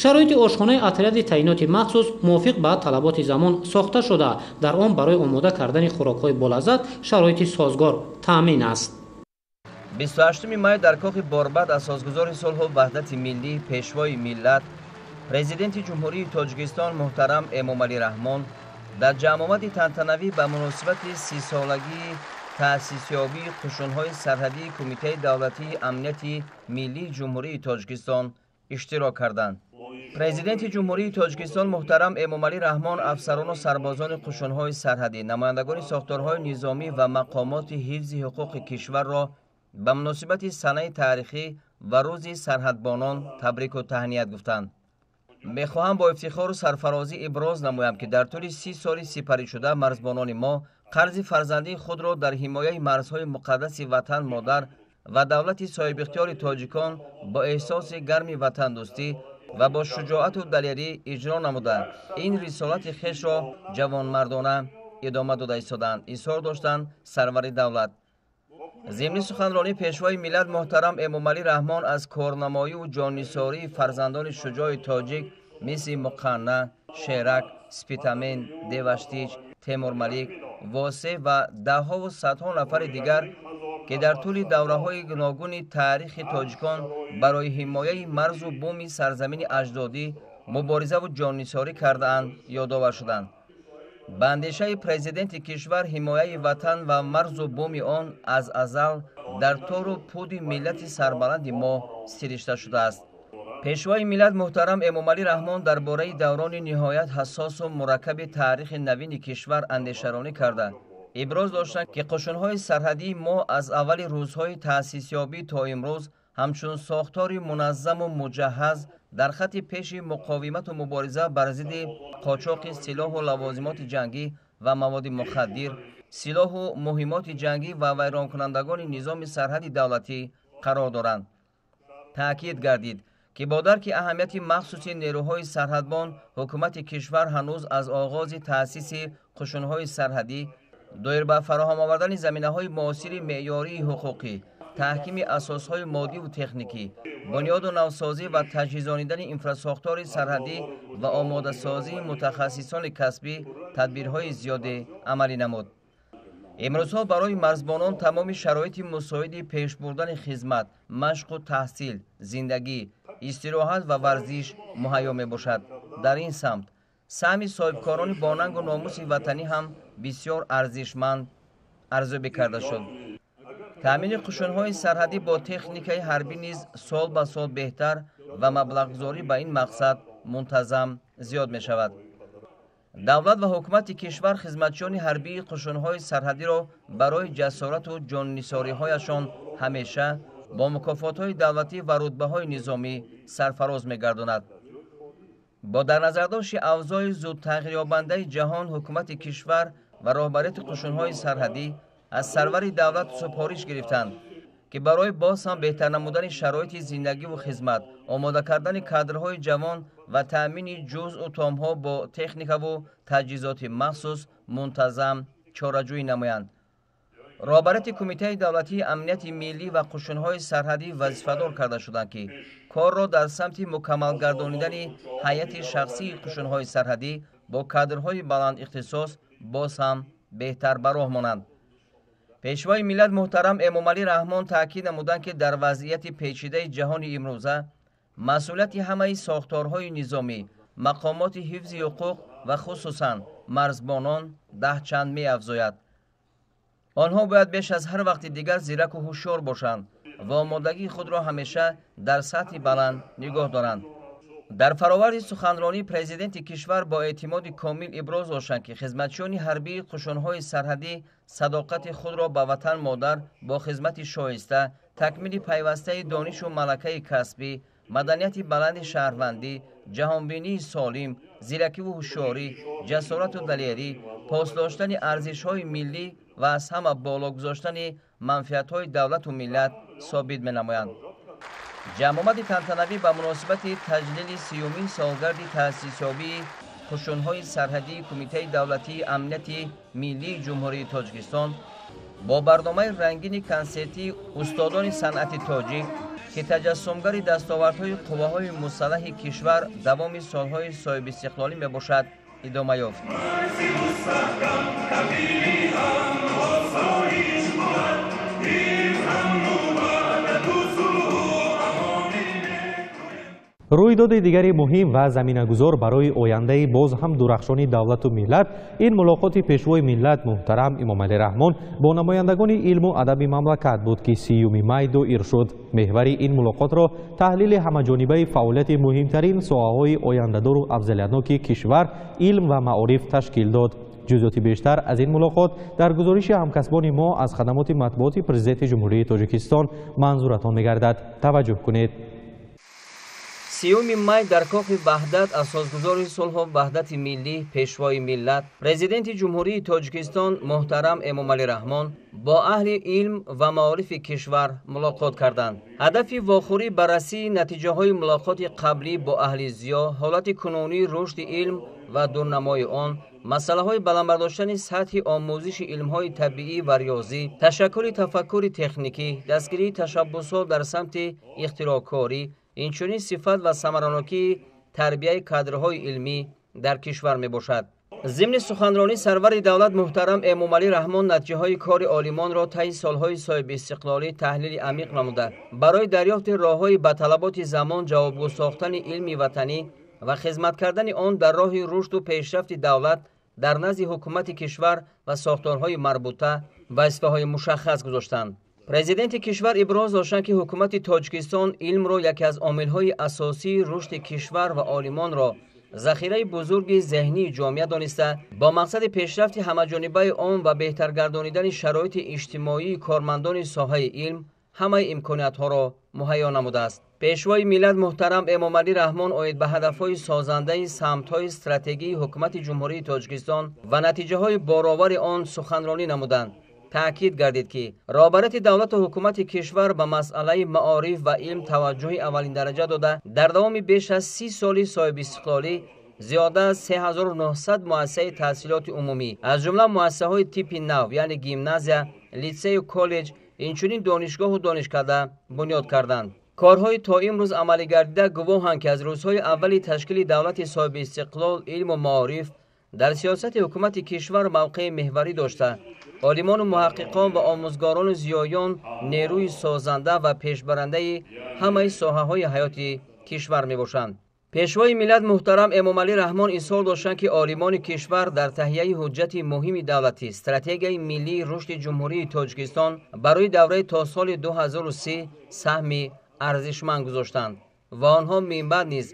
Шароити ошхонаи отряди таъиноти махсус мувофиқ ба талаботи замон сохта шуда, дар он барои омода кардани хӯрокҳои болаззат шароити созгор таъмин аст. 28 май дар кохи Борбад асосгузори сулҳу ваҳдати миллӣ, Пешвои миллат, Президенти Ҷумҳурии Тоҷикистон муҳтарам Эмомалӣ Раҳмон дар ҷамъомади тантанавӣ ба муносибати 30-солагии таъсисёбии қушунҳои сарҳадии Кумитаи давлатии амнияти миллии Ҷумҳурии Тоҷикистон иштирок карданд. Президенти Ҷумҳурии Тоҷикистон муҳтарам Эмомалӣ Раҳмон афсарону сарбозони қушунҳои сарҳадӣ, намояндагони сохторҳои низомӣ ва мақомоти ҳифзи ҳуқуқи кишварро ба муносибати санаи таърихӣ ва рӯзи сарҳадбонон табрику таҳният гуфтанд. Мехоҳам бо ифтихору сарфарозӣ иброз намоям, ки дар тӯли 30 соли сипаришуда марзбонони мо қарзи фарзандии худро дар ҳимояи марзҳои муқаддаси ватан модар ва давлати соҳибихтиёри тоҷикон бо эҳсоси гарми ватандӯстӣ ва бо шуҷоату далерӣ иҷро намуда, ин рисолати хешро ҷавонмардона идома дода истоданд, изҳор доштанд сарвари давлат. Зимни суханронӣ Пешвои миллат муҳтарам Эмомалӣ Раҳмон аз корнамоиву ҷоннисории фарзандони шуҷои тоҷик мисли Муқанна, Шерак, Спитамен, Деваштич, Темурмалик, Восе ва даҳҳову садҳо нафари дигар, ки дар тӯли давраҳои гуногуни таърихи тоҷикон барои ҳимояи марзу буми сарзамини аҷдодӣ муборизаву ҷоннисорӣ кардаанд, ёдовар шуданд. Ба андешаи президенти кишвар ҳимояи ватан ва марзу буми он аз азал дар тору пуди миллати сарбаланди мо сиришта шудааст. Пешвои миллат муҳтарам Эмомалӣ Раҳмон дар бораи даврони ниҳоят ҳассосу мураккаби таърихи навини кишвар андешаронӣ карда, иброз доштанд, ки қушунҳои сарҳадии мо аз аввали рӯзҳои таъсисёбӣ то имрӯз ҳамчун сохтори муназзаму муҷаҳҳаз дар хатти пеши муқовимату мубориза бар зидди қочоқи силоҳу лавозимоти ҷангӣ ва маводи мухаддир, силоҳу муҳимоти ҷангӣ ва вайронкунандагони низоми сарҳади давлатӣ қарор доранд. Таъкид гардид, ки бо дарки аҳамияти махсуси нерӯҳои сарҳадбон ҳукумати кишвар ҳанӯз аз оғози таъсиси қушунҳои сарҳадӣ доир ба фароҳам овардани заминаҳои муосири меъёрии ҳуқуқӣ, таҳкими асосҳои моддиву техникӣ, бунёду навсозӣ ва таҷҳизонидани инфрасохтори сарҳадӣ ва омодасозии мутахассисони касбӣ тадбирҳои зиёде амалӣ намуд. Имрӯзҳо барои марзбонон тамоми шароити мусоиди пеш бурдани хизмат, машқу таҳсил, зиндагӣ, истироҳат ва варзиш муҳайё мебошад. Дар ин самт саҳми соҳибкорони бонангу номуси ватанӣ ҳам бисёр арзишманд арзёбӣ карда шуд. Таъмини қушунҳои сарҳадӣ бо техникаи ҳарбӣ низ сол ба сол беҳтар ва маблағгузорӣ ба ин мақсад мунтазам зиёд мешавад. Давлат ва ҳукумати кишвар хизматчиёни ҳарбии қушунҳои сарҳадиро барои ҷасорату ҷоннисориҳояшон ҳамеша бо мукофотҳои давлатӣ ва рутбаҳои низомӣ сарфароз мегардонад. Бо дар назардошти авзои зудтағйирёбандаи ҷаҳон ҳукумати кишвар ва роҳбарияти қушунҳои сарҳадӣ аз сарвари давлат супориш гирифтанд, ки барои боз ҳам беҳтар намудани шароити зиндагиву хизмат, омода кардани кадрҳои ҷавон ва таъмини ҷузъу томҳо бо техникаву таҷҳизоти махсус мунтазам чораҷӯӣ намоянд. Роҳбарияти Кумитаи давлатии амнияти миллӣ ва қушунҳои сарҳадӣ вазифадор карда шуданд, ки корро дар самти мукаммалгардонидани ҳайати шахсии қушунҳои сарҳадӣ бо кадрҳои баландихтисос боз ҳам беҳтар ба роҳ монанд. Пешвои миллат муҳтарам Эмомалӣ Раҳмон таъкид намуданд, ки дар вазъияти печидаи ҷаҳони имрӯза масъулияти ҳамаи сохторҳои низомӣ, мақомоти ҳифзи ҳуқуқ ва хусусан марзбонон даҳчанд меафзояд. Онҳо бояд беш аз ҳар вақти дигар зираку ҳушёр бошанд ва омодагии худро ҳамеша дар сатҳи баланд нигоҳ доранд. Дар фароварди суханронӣ президенти кишвар бо эътимоди комил иброз доштанд, ки хизматчиёни ҳарбии қушунҳои сарҳадӣ садоқати худро ба ватан модар бо хизмати шоиста, такмили пайвастаи донишу малакаи касбӣ, маданияти баланди шаҳрвандӣ, ҷаҳонбинии солим, зиракиву ҳушёрӣ, ҷасорату далерӣ, пос доштани арзишҳои миллӣ ва аз ҳама боло гузоштани манфиатҳои давлату миллат собит менамоянд. Ҷамъомади тантанавӣ ба муносибати таҷлили 30-умин солгарди таъсисёбии қушунҳои сарҳадии Кумитаи давлатии амнияти миллии Ҷумҳурии Тоҷикистон бо барномаи рангини консертии устодони санъати тоҷик, ки таҷассумгари дастовардҳои қувваҳои мусаллаҳи кишвар давоми солҳои соҳибистиқлолӣ мебошад, идома ёфт. Рӯйдоди дигари муҳим ва заминагузор барои ояндаи боз ҳам дурахшони давлату миллат ин мулоқоти пешвои миллат муҳтарам Эмомалӣ Раҳмон бо намояндагони илму адаби мамлакат буд, ки 30 май доир шуд. Меҳвари ин мулоқотро таҳлили ҳамаҷонибаи фаъолияти муҳимтарин соҳаҳои ояндадору афзалиятноки кишвар, илм ва маориф ташкил дод. Ҷузъиёти бештар аз ин мулоқот дар гузориши ҳамкасбони мо аз хадамоти матбуоти Президенти Ҷумҳурии Тоҷикистон манзуратон мегардад. Таваҷҷӯҳ кунед. 30 май дар Кохи Ваҳдат асосгузори сулҳу ваҳдати миллӣ, пешвои миллат, Президенти Ҷумҳурии Тоҷикистон муҳтарам Эмомалӣ Раҳмон бо аҳли илм ва маорифи кишвар мулоқот карданд. Ҳадафи вохӯрӣ баррасии натиҷаҳои мулоқоти қаблӣ бо аҳли зиё, ҳолати кунунии рушди илм ва дурнамои он, масъалаҳои баланд бардоштани сатҳи омӯзиши илмҳои табиӣ ва риёзӣ, ташаккули тафаккури техникӣ, дастгирии ташаббусҳо дар самти ихтироъкорӣ, инчунин сифат ва самаранокии тарбияи кадрҳои илмӣ дар кишвар мебошад. Зимни суханронӣ сарвари давлат муҳтарам Эмомалӣ Раҳмон натиҷаҳои кори олимонро таи солҳои соҳибистиқлолӣ таҳлили амиқ намуда, барои дарёфти роҳҳои ба талаботи замон ҷавобгӯ сохтани илми ватанӣ ва хизмат кардани он дар роҳи рушду пешрафти давлат дар назди ҳукумати кишвар ва сохторҳои марбута вазифаҳои мушаххас гузоштанд. Президенти кишвар иброз доштанд, ки ҳукумати Тоҷикистон илмро яке аз омилҳои асосии рушди кишвар ва олимонро захираи бузурги зеҳнии ҷомеа дониста, бо мақсади пешрафти ҳамаҷонибаи он ва беҳтаргардонидани шароити иҷтимоии кормандони соҳаи илм ҳамаи имкониятҳоро муҳайё намудааст. Пешвои миллат муҳтарам Эмомалӣ Раҳмон оид ба ҳадафҳои созандаи самтҳои стратегии ҳукумати Ҷумҳурии Тоҷикистон ва натиҷаҳои боровари он суханронӣ намуданд. Таъкид гардид, ки роҳбарияти давлату ҳукумати кишвар ба масъалаи маориф ва илм таваҷҷӯҳи аввалиндараҷа дода, дар давоми беш аз 30 соли соҳибистиқлолӣ зиёда аз 3900 муассисаи таҳсилоти умумӣ, аз ҷумла муассисаҳои типи нав, яъне гимназия, литсею коллеҷ, инчунин донишгоҳу донишкада бунёд карданд. Корҳои то имрӯз амалигардида гувоҳанд, ки аз рӯзҳои аввали ташкили давлати соҳибистиқлол илму маориф дар сиёсати ҳукумати кишвар мавқеи меҳварӣ дошта, олимону муҳаққиқон ва омӯзгорону зиёён нерӯи созанда ва пешбарандаи ҳамаи соҳаҳои ҳаёти кишвар мебошанд. Пешвои миллат муҳтарам Эмомалӣ Раҳмон изҳор доштанд, ки олимони кишвар дар таҳияи ҳуҷҷати муҳими давлатӣ, стратегияи миллии рушди Ҷумҳурии Тоҷикистон барои давраи то соли 2030 саҳми арзишманд гузоштанд ва онҳо минбаъд низ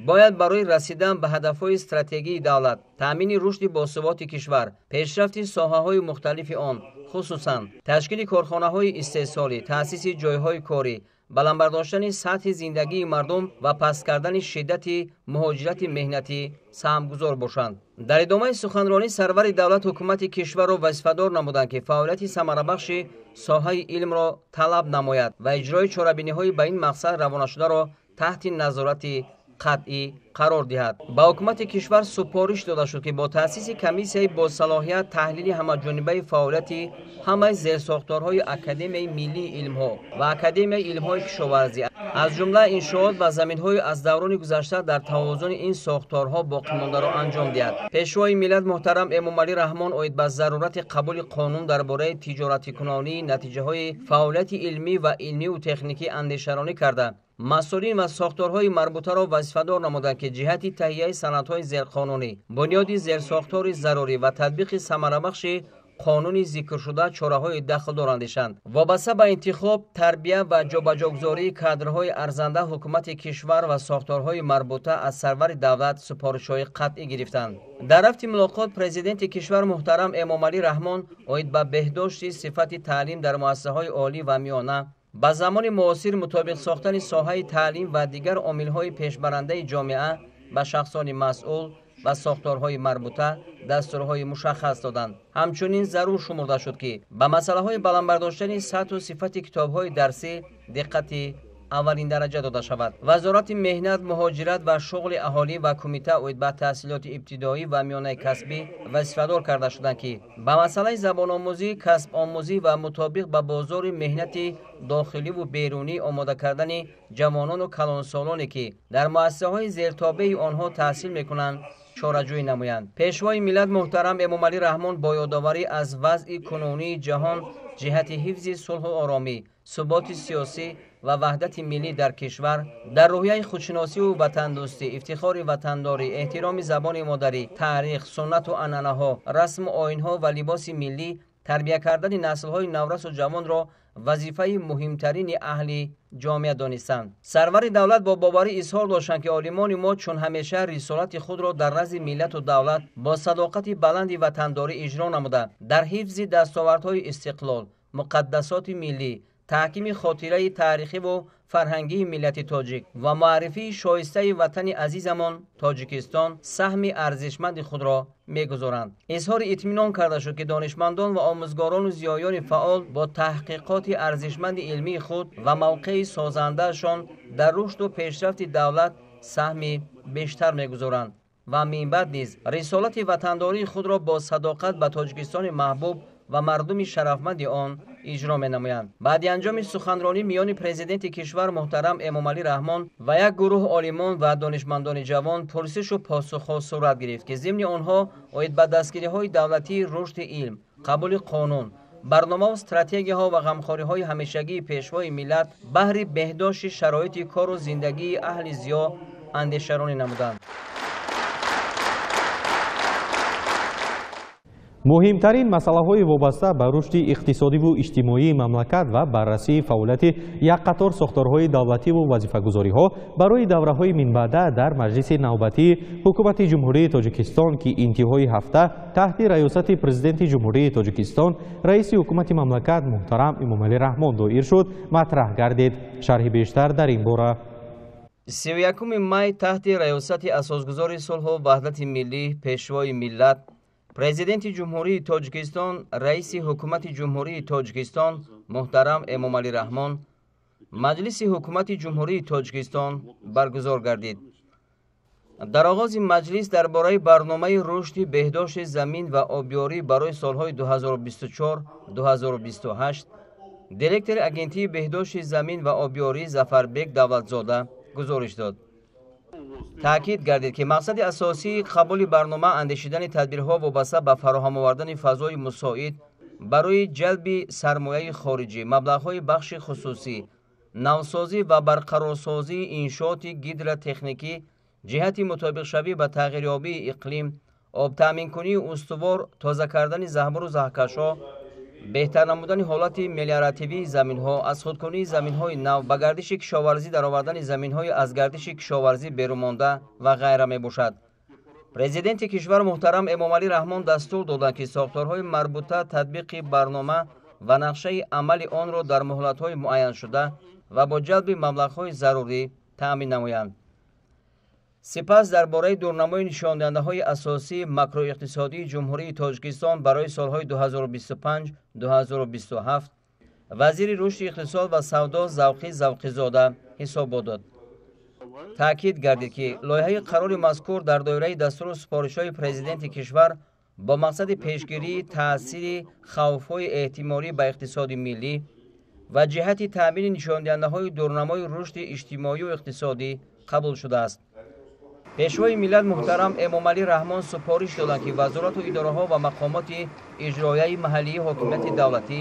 бояд барои расидан ба ҳадафҳои стратегии давлат, таъмини рушди босуботи кишвар, пешрафти соҳаҳои мухталифи он, хусусан ташкили корхонаҳои истеҳсолӣ, таъсиси ҷойҳои корӣ, баланд бардоштани сатҳи зиндагии мардум ва паст кардани шиддати муҳоҷирати меҳнатӣ саҳмгузор бошанд. Дар идомаи суханронӣ сарвари давлат ҳукумати кишварро вазифадор намуданд, ки фаъолияти самарабахши соҳаи илмро талаб намояд ва иҷрои чорабиниҳои ба ин мақсад равонашударо таҳти назорати қатъӣ қарор диҳад. Ба ҳукумати кишвар супориш дода шуд, ки бо таъсиси комиссияи босалоҳият таҳлили ҳамаҷонибаи фаъолияти ҳамаи зерсохторҳои Академияи миллии илмҳо ва Академияи илмҳои кишоварзӣ, аз ҷумла иншоот ва заминҳои аз даврони гузашта дар тавозуни ин сохторҳо боқимондаро анҷом диҳад. Пешвои миллат муҳтарам Эмомалӣ Раҳмон оид ба зарурати қабули қонун дар бораи тиҷоратикунонии натиҷаҳои фаъолияти илмӣ ва илмиву техникӣ андешаронӣ карда, масъулин ва сохторҳои марбутаро вазифадор намуданд, ки ҷиҳати таҳияи санадҳои зерқонунӣ, бунёди зерсохтори зарурӣ ва татбиқи самарабахши қонуни зикршуда чораҳои дахлдор андешанд. Вобаста ба интихоб, тарбия ва ҷобаҷогузории кадрҳои арзанда ҳукумати кишвар ва сохторҳои марбута аз сарвари давлат супоришҳои қатъӣ гирифтанд. Дар рафти мулоқот президенти кишвар муҳтарам Эмомалӣ Раҳмон оид ба беҳдошти сифати таълим дар муассисаҳои олӣ ва миёна, ба замони муосир мутобиқ сохтани соҳаи таълим ва дигар омилҳои пешбарандаи ҷомеа ба шахсони масъул ва сохторҳои марбута дастурҳои мушаххас доданд. Ҳамчунин зарур шумурда шуд, ки ба масъалаҳои баланд бардоштани сатҳу сифати китобҳои дарсӣ диққати аввалин дараҷа дода шавад. Вазорати меҳнат, муҳоҷират ва шуғли аҳолӣ ва кумита оид ба таҳсилоти ибтидоӣ ва миёнаи касбӣ вазифадор карда шуданд, ки ба масъалаи забономӯзӣ, касбомӯзӣ ва мутобиқ ба бозори меҳнати дохиливу берунӣ омода кардани ҷавонону калонсолоне, ки дар муассисаҳои зертобеи онҳо таҳсил мекунанд, чораҷӯӣ намоянд. Пешвои миллат муҳтарам Эмомалӣ Раҳмон бо ёдоварӣ аз вазъи кунунии ҷаҳон ҷиҳати ҳифзи сулҳу оромӣ, суботи сиёсӣ ва ваҳдати миллӣ дар кишвар, дар рӯҳияи худшиносиву ватандӯстӣ, ифтихори ватандорӣ, эҳтироми забони модарӣ, таърих, суннату анъанаҳо, расму оинҳо ва либоси миллӣ тарбия кардани наслҳои наврасу ҷавонро вазифаи муҳимтарини аҳли ҷомеа донистанд. Сарвари давлат бо боварӣ изҳор доштанд, ки олимони мо чун ҳамеша рисолати худро дар назди миллату давлат бо садоқати баланди ватандорӣ иҷро намуда, дар ҳифзи дастовардҳои истиқлол, муқаддасоти миллӣ, таҳкими хотираи таърихиву фарҳангии миллати тоҷик ва муаррифии шоистаи ватани азизамон Тоҷикистон саҳми арзишманди худро мегузоранд. Изҳори итминон карда шуд, ки донишмандон ва омӯзгорону зиёёни фаъол бо таҳқиқоти арзишманди илмии худ ва мавқеи созандаашон дар рушду пешрафти давлат саҳми бештар мегузоранд ва минбаъд низ рисолати ватандории худро бо садоқат ба Тоҷикистони маҳбуб ва мардуми шарафманди он иҷро менамоянд. Баъди анҷоми суханронӣ миёни президенти кишвар муҳтарам Эмомалӣ Раҳмон ва як гурӯҳ олимон ва донишмандони ҷавон пурсишу посухҳо сурат гирифт, ки зимни онҳо оид ба дастгириҳои давлатии рушди илм, қабули қонун, барномаву стратегияҳо ва ғамхориҳои ҳамешагии пешвои миллат баҳри беҳдошти шароити кору зиндагии аҳли зиё андешаронӣ намуданд. Муҳимтарин масъалаҳои вобаста ба рушди иқтисодиву иҷтимоии мамлакат ва баррасии фаъолияти як қатор сохторҳои давлативу вазифагузориҳо барои давраҳои минбаъда дар маҷлиси навбатии ҳукумати Ҷумҳурии Тоҷикистон, ки интиҳои ҳафта таҳти раёсати президенти Ҷумҳурии Тоҷикистон, раиси ҳукумати мамлакат муҳтарам Эмомалӣ Раҳмон доир шуд, матраҳ гардид. Шарҳи бештар дар ин бора. 31 май таҳти раёсати асосгузори сулҳу ваҳдати миллӣ, пешвои миллат, президенти Ҷумҳурии Тоҷикистон, раиси ҳукумати Ҷумҳурии Тоҷикистон муҳтарам Эмомалӣ Раҳмон маҷлиси ҳукумати Ҷумҳурии Тоҷикистон баргузор гардид. Дар оғози маҷлис дар бораи барномаи рушди беҳдошти замин ва обёрӣ барои солҳои 2024-2028 директори Агентии беҳдошти замин ва обёрӣ Зафарбек Давлатзода гузориш дод. Таъкид гардид, ки мақсади асосии қабули барнома андешидани тадбирҳо вобаста ба фароҳам овардани фазои мусоид барои ҷалби сармояи хориҷӣ, маблағҳои бахши хусусӣ, навсозӣ ва барқарорсозии иншооти гидротехникӣ ҷиҳати мутобиқшавӣ ба тағйирёбии иқлим, обтаъминкунии устувор, тоза кардани заҳбуру заҳкашҳо, беҳтар намудани ҳолати мелиоративии заминҳо, аз худкунии заминҳои нав, ба гардиши кишоварзӣ даровардани заминҳои аз гардиши кишоварзӣ берунмонда ва ғайра мебошад. Президенти кишвар муҳтарам Эмомалӣ Раҳмон дастур доданд, ки сохторҳои марбута татбиқи барнома ва нақшаи амали онро дар муҳлатҳои муайяншуда ва бо ҷалби маблағҳои зарурӣ таъмин намоянд. Сипас дар бораи дурнамои нишондиҳандаҳои асосии макроиқтисодии Ҷумҳурии Тоҷикистон барои солҳои 2025-2027 вазири рушди иқтисод ва савдо Завқи Завқизода ҳисобот дод. Таъкид гардид, ки лоиҳаи қарори мазкур дар доираи дастуру супоришҳои президенти кишвар бо мақсади пешгирии таъсири хавфҳои эҳтимолӣ ба иқтисоди миллӣ ва ҷиҳати таъмини нишондиҳандаҳои дурнамои рушди иҷтимоию иқтисодӣ қабул шудааст. Пешвои миллат муҳтарам Эмомалӣ Раҳмон супориш доданд, ки вазорату идораҳо ва мақомоти иҷроияи маҳаллии ҳокимияти давлатӣ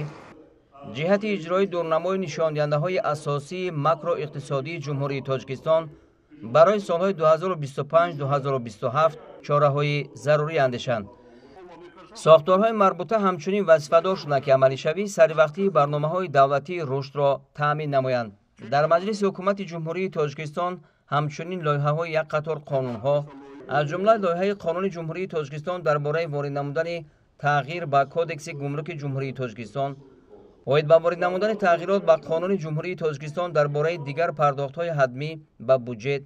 ҷиҳати иҷрои дурнамои нишондиҳандаҳои асосии макроиқтисодии Ҷумҳурии Тоҷикистон барои солҳои 2025-2027 чораҳои зарурӣ андешанд. Сохторҳои марбута ҳамчунин вазифадор шуданд, ки амалишавии саривақтии барномаҳои давлатии рушдро таъмин намоянд. Дар Маҷлиси Ҳукумати Ҷумҳурии Тоҷикистон ҳамчунин лоиҳаҳои як қатор қонунҳо, аз ҷумла лоиҳаи Қонуни Ҷумҳурии Тоҷикистон дар бораи ворид намудани тағйир ба Кодекси гумруки Ҷумҳурии Тоҷикистон, оид ба ворид намудани тағйирот ба Қонуни Ҷумҳурии Тоҷикистон дар бораи дигар пардохтҳои ҳатмӣ ба буҷет,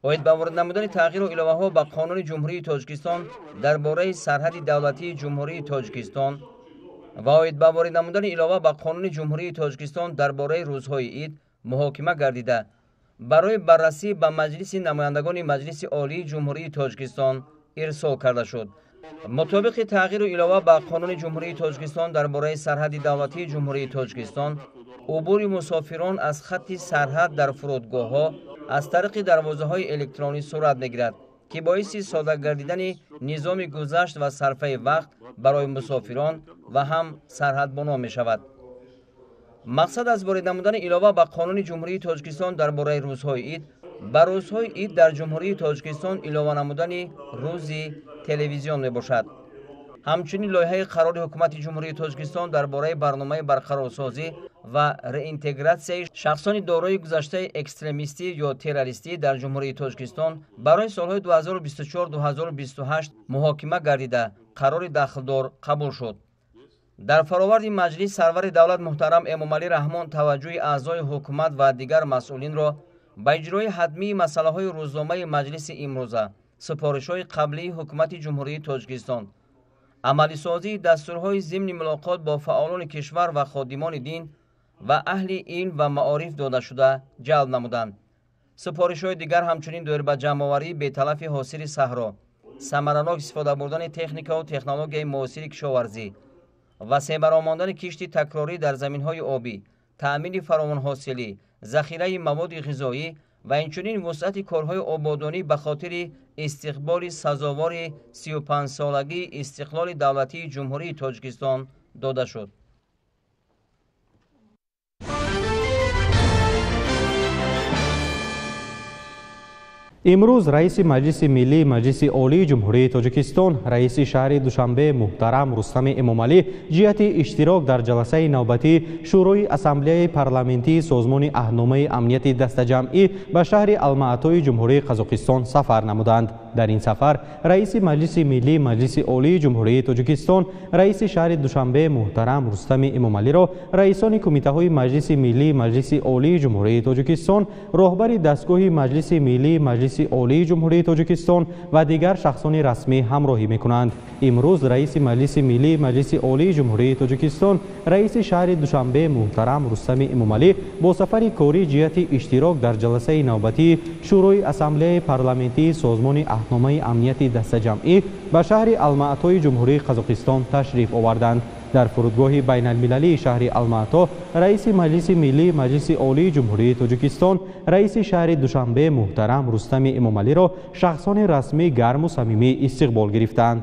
оид ба ворид намудани тағйиру иловаҳо ба Қонуни Ҷумҳурии Тоҷикистон дар бораи сарҳади давлатии Ҷумҳурии Тоҷикистон ва оид ба ворид намудани илова ба Қонуни Ҷумҳурии Тоҷикистон дар бораи рӯзҳои ид муҳокима гардида, барои баррасӣ ба Маҷлиси намояндагони Маҷлиси Олии Ҷумҳурии Тоҷикистон ирсол карда шуд. Мутобиқи тағйиру илова ба Қонуни Ҷумҳурии Тоҷикистон дар бораи сарҳади давлатии Ҷумҳурии Тоҷикистон, убури мусофирон аз хатти сарҳад дар фурудгоҳҳо аз тариқи дарвозаҳои электронӣ сурат мегирад, ки боиси сода гардидани низоми гузашт ва сарфаи вақт барои мусофирон ва ҳам сарҳадбонон мешавад. Мақсад аз ворид намудани илова ба Қонуни Ҷумҳурии Тоҷикистон дар бораи рӯзҳои ид ба рӯзҳои ид дар Ҷумҳурии Тоҷикистон илова намудани рӯзи телевизион мебошад. Ҳамчунин лоиҳаи қарори Ҳукумати Ҷумҳурии Тоҷикистон дар бораи барномаи барқарорсозӣ ва реинтегратсияи шахсони дорои гузаштаи экстремистӣ ё террористӣ дар Ҷумҳурии Тоҷикистон барои солҳои 2024-2028 муҳокима гардида, қарори дахлдор қабул шуд. Дар фароварди маҷлис сарвари давлат муҳтарам Эмомалӣ Раҳмон таваҷҷӯҳи аъзои ҳукумат ва дигар масъулинро ба иҷрои ҳатмии масъалаҳои рӯзномаи маҷлиси имрӯза, супоришҳои қаблии Ҳукумати Ҷумҳурии Тоҷикистон, амалисозии дастурҳои зимни мулоқот бо фаъолони кишвар ва ходимони дин ва аҳли илм ва маориф додашуда ҷалб намуданд. Супоришҳои дигар ҳамчунин доир ба ҷамъоварии беталафи ҳосили саҳро, самаранок истифода бурдани техникаву технологияи муосири кишоварзӣ ва себаромондани кишти такрорӣ дар заминҳои обӣ, таъмини фаровонҳосилӣ, захираи маводи ғизоӣ ва инчунин вусъати корҳои ободонӣ ба хотири истиқболи сазовори 35-солагии истиқлоли давлатии Ҷумҳурии Тоҷикистон дода шуд. Имрӯз раиси Маҷлиси Миллии Маҷлиси Олии Ҷумҳурии Тоҷикистон, раиси шаҳри Душанбе муҳтарам Рустами Эмомалӣ ҷиҳати иштирок дар ҷаласаи навбатии Шӯрои Ассамблеяи Парламентии Созмони Аҳдномаи Амнияти Дастаҷамъӣ ба шаҳри Алмаатои Ҷумҳурии Қазоқистон сафар намуданд. Дар ин сафар раиси Маҷлиси Миллии Маҷлиси Олии Ҷумҳурии Тоҷикистон, раиси шаҳри Душанбе муҳтарам Рустами Эмомалиро раисони кумитаҳои Маҷлиси Миллии Маҷлиси Олии Ҷумҳурии Тоҷикистон, роҳбари дастгоҳи Маҷлиси Миллии Маҷлиси Олии Ҷумҳурии Тоҷикистон ва дигар шахсони расмӣ ҳамроҳӣ мекунанд. Имрӯз раиси Маҷлиси Миллии Маҷлиси Олии Ҷумҳурии Тоҷикистон, раиси шаҳри Душанбе муҳтарам Рустами Эмомалӣ бо сафари корӣ ҷиҳати иштирок дар ҷаласаи навбатии Шӯрои Ассамблеяи Парламентии Созмони Аҳдномаи Амнияти Дастаҷамъӣ ба шаҳри Алмаатои Ҷумҳурии Қазоқистон ташриф оварданд. Дар фурудгоҳи байналмилалии шаҳри Алмаато раиси Маҷлиси Миллии Маҷлиси Олии Ҷумҳурии Тоҷикистон, раиси шаҳри Душанбе муҳтарам Рустами Эмомалиро шахсони расмӣ гарму самимӣ истиқбол гирифтанд.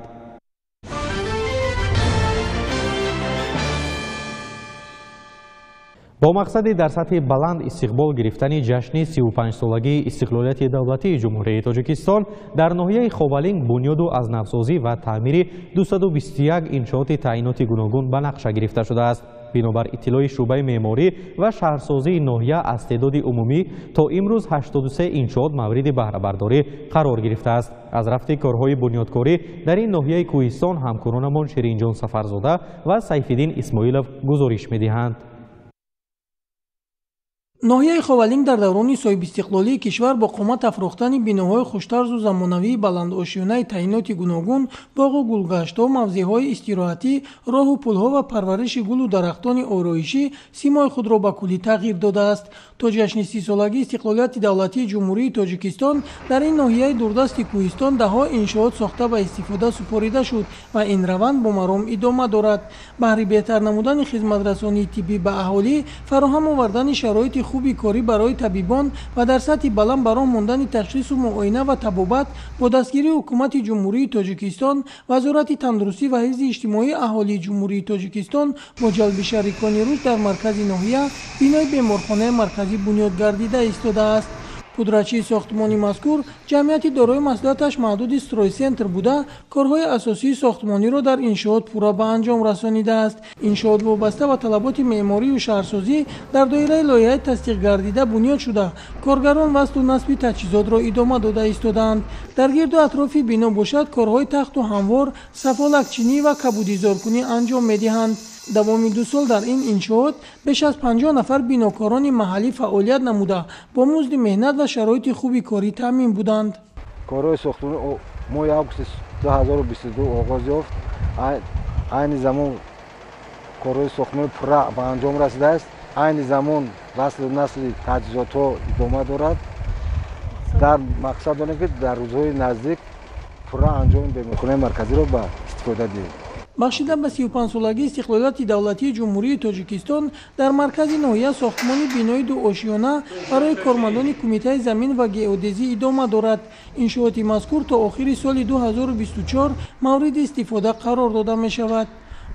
Бо мақсади дар сатҳи баланд истиқбол гирифтани ҷашни 35-солагии истиқлолияти давлатии Ҷумҳурии Тоҷикистон дар ноҳияи Ховалинг бунёду аз навсозӣ ва таъмири 221 иншооти таъиноти гуногун ба нақша гирифта шудааст. Бинобар иттилои шӯъбаи меъморӣ ва шаҳрсозии ноҳия аз теъдоди умумӣ то имрӯз 83 иншоот мавриди баҳрабардорӣ қарор гирифтааст. Аз рафти корҳои бунёдкорӣ дар ин ноҳияи кӯҳистон ҳамкоронамон Ширинҷон Сафарзода ва Сайфиддин Исмоилов гузориш медиҳанд. Ноҳияи Ховалинг дар даврони соҳибистиқлолии кишвар бо қомат афрохтани биноҳои хуштарзу замонавии баландошёнаи таъиноти гуногун, боғу гулгаштҳо, мавзеъҳои истироҳатӣ, роҳу пулҳо ва парвариши гулу дарахтони ороишӣ симои худро ба куллӣ тағйир додааст. То ҷашни 30-солагии истиқлолияти давлатии Ҷумҳурии Тоҷикистон дар ин ноҳияи дурдасти кӯҳистон даҳҳо иншоот сохта ба истифода супорида шуд ва ин раванд бо маром идома дорад. Баҳри беҳтар намудани хизматрасонии тиббӣ ба аҳолӣ, фароҳам овардани шароити хуби корӣ барои табибон ва дар сатҳи баланд бароҳ мондани ташхису муоина ва табобат бо дастгирии Ҳукумати Ҷумҳурии Тоҷикистон, Вазорати тандурустӣ ва ҳифзи иҷтимоии аҳолии Ҷумҳурии Тоҷикистон бо ҷалби шарикони рушд дар маркази ноҳия бинои беморхонаи марказӣ бунёд гардида истодааст. Пудрачии сохтмони мазкур ҷамъияти дорои масъулияташ маҳдуди «Стройцентр» буда, корҳои асосии сохтмониро дар иншоот пурра ба анҷом расонидааст. Иншоот вобаста ба талаботи меъморию шаҳрсозӣ дар доираи лоиҳаи тасдиқгардида бунёд шуда, коргарон васлу насби таҷҳизотро идома дода истодаанд. Дар гирду атрофи бино бошад, корҳои тахту ҳамвор, сафолакчинӣ ва кабудизоркунӣ анҷом медиҳанд. Давоми 2 сол дар ин иншоот беш аз 50 нафар бинокорони маҳаллӣ фаъолият намуда, бо музди меҳнат ва шароити хуби корӣ таъмин буданд. Корҳои сохтмонӣ моҳи августи 2022 оғоз ёфт. Айни замон корҳои сохтмонӣ пурра ба анҷом расидааст. Айни замон васлу насли таҷҳизотҳо идома дорад. Дар мақсад дорем, ки дар рӯзҳои наздик пурра анҷоми беморхонаи марказиро ба истифода диҳем. Бахшида ба 35-солагии истиқлолияти давлатии Ҷумҳурии Тоҷикистон дар маркази ноҳия сохтмони бинои дуошёна барои кормандони Кумитаи замин ва геодезӣ идома дорад. Иншооти мазкур то охири соли 2024 мавриди истифода қарор дода мешавад.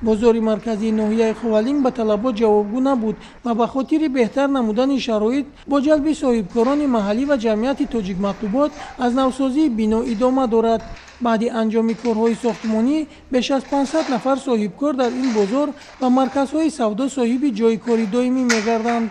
Бозори марказии ноҳияи Ховалинг ба талабот ҷавобгӯ набуд ва ба хотири беҳтар намудани шароит бо ҷалби соҳибкорони маҳаллӣ ва ҷамъияти Тоҷикматлубот аз навсозии бино идома дорад. Баъди анҷоми корҳои сохтмонӣ беш аз 500 нафар соҳибкор дар ин бозор ва марказҳои савдо соҳиби ҷойи кори доимӣ мегарданд.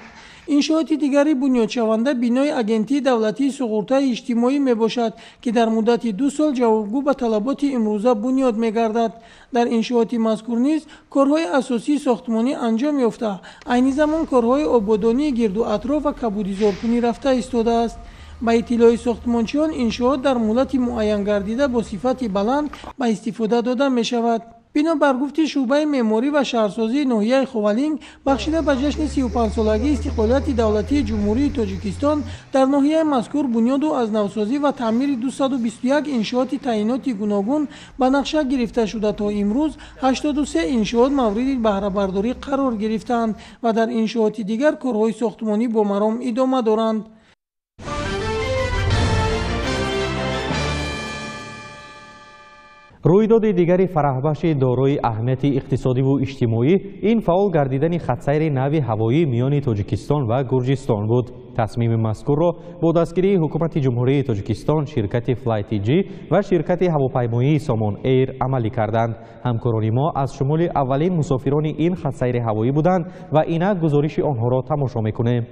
Иншооти дигари бунёдшаванда бинои Агентии давлатии суғуртаи иҷтимоӣ мебошад, ки дар муддати 2 сол ҷавобгӯ ба талаботи имрӯза бунёд мегардад. Дар иншооти мазкур низ корҳои асосии сохтмонӣ анҷом ёфта, айни замон корҳои ободонии гирду атроф ва кабудизоркунӣ рафта истодааст. Ба иттилои сохтмончиён, иншоот дар муҳлати муайянгардида бо сифати баланд ба истифода дода мешавад. Бинобар гуфти шӯъбаи меъморӣ ва шаҳрсозии ноҳияи Ховалинг, бахшида ба ҷашни 35-солагии истиқлолияти давлатии Ҷумҳурии Тоҷикистон дар ноҳияи мазкур бунёду аз навсозӣ ва таъмири 221 иншооти таъиноти гуногун ба нақша гирифта шуда, то имрӯз 83 иншоот мавриди баҳрабардорӣ қарор гирифтаанд ва дар иншооти дигар корҳои сохтмонӣ бо маром идома доранд. Рӯйдоди дигари фараҳбахши дорои аҳамияти иқтисодиву иҷтимоӣ ин фаъол гардидани хатсайри нави ҳавоӣ миёни Тоҷикистон ва Гурҷистон буд. Тасмими мазкурро бо дастгирии Ҳукумати Ҷумҳурии Тоҷикистон, ширкати Fly.tj ва ширкати ҳавопаймоии Сомон Эйр амалӣ карданд. Ҳамкорони мо аз шумули аввалин мусофирони ин хатсайри ҳавоӣ буданд ва инак гузориши онҳоро тамошо мекунем.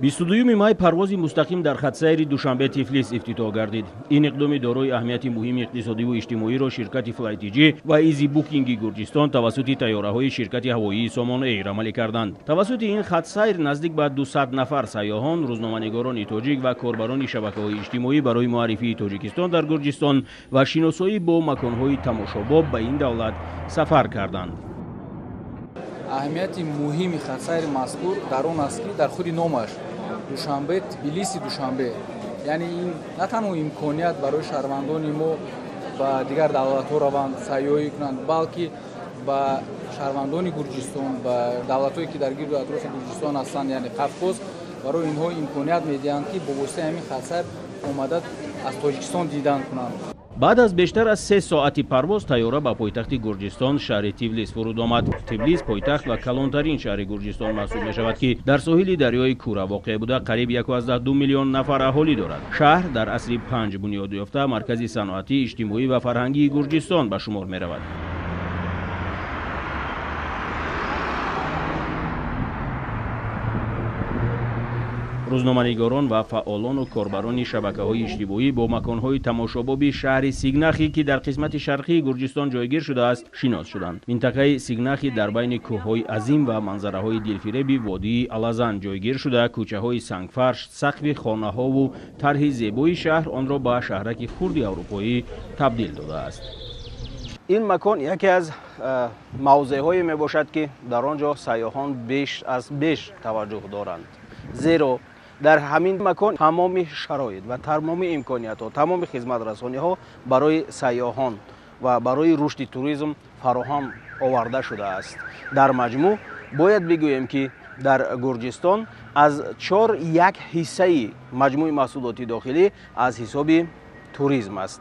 22 май парвози мустақим дар хатсайри Душанбе-Тифлис ифтитоҳ гардид. Ин иқдоми дорои аҳамияти муҳими иқтисодиву иҷтимоиро ширкати Fly.tj ва Easy Booking-и Гурҷистон тавассути тайёраҳои ширкати ҳавоии Сомон Эйр амалӣ карданд. Тавассути ин хатсайр наздик ба 200 нафар сайёҳон, рӯзноманигорони тоҷик ва корбарони шабакаҳои иҷтимоӣ барои муаррифии Тоҷикистон дар Гурҷистон ва шиносоӣ бо маконҳои тамошобоб ба ин давлат сафар карданд. Аҳамияти муҳими хатсайри мазкур дар он аст, ки дар худи номаш Душанбе, Тбилиси, Душанбе, яъне ин на танҳо имконият барои шаҳрвандони мо ба дигар давлатҳо раванд, сайёҳӣ кунанд, балки ба шаҳрвандони Гурҷистон, ба давлатҳое ки дар гирду атрофи Гурҷистон ҳастанд, яъне Қавқоз, барои инҳо имконият медиҳанд, ки бо воситаи ҳамин хатсайр омада аз Тоҷикистон дидан кунанд. Баъд аз бештар аз 3 соати парвоз тайёра ба пойтахти Гурҷистон, шаҳри Тифлис фуруд омад. Тифлис пойтахт ва калонтарин шаҳри Гурҷистон маҳсуб мешавад, ки дар соҳили дарёи Кура воқеъ буда, қариб 1,2 миллион нафар аҳолӣ дорад. Шаҳр дар асри 5 бунёд ёфта, маркази саноатӣ, иҷтимоӣ ва фарҳангии Гурҷистон ба шумор меравад. Рӯзноманигорон ва фаъолону корбарони шабакаҳои иҷтимоӣ бо маконҳои тамошобоби шаҳри Сигнахӣ, ки дар қисмати шарқии Гурҷистон ҷойгир шудааст, шинос шуданд. Минтақаи Сигнахӣ дар байни кӯҳҳои азим ва манзараҳои дилфиреби водии Алазан ҷойгир шуда, кӯчаҳои сангфарш, сақфи хонаҳову тарҳи зебои шаҳр онро ба шаҳраки хурди аврупоӣ табдил додааст. Ин макон яке аз мавзеъҳое мебошад, ки дар он ҷо сайёҳон беш аз беш таваҷҷӯҳ доранд, зеро дар ҳамин макон тамоми шароит ва тамоми имкониятҳо, тамоми хизматрасониҳо барои сайёҳон ва барои рушди туризм фароҳам оварда шудааст. Дар маҷмӯъ бояд бигӯем, ки дар Гурҷистон аз 4,1 ҳиссаи маҷмӯи маҳсулоти дохилӣ аз ҳисоби туризм аст.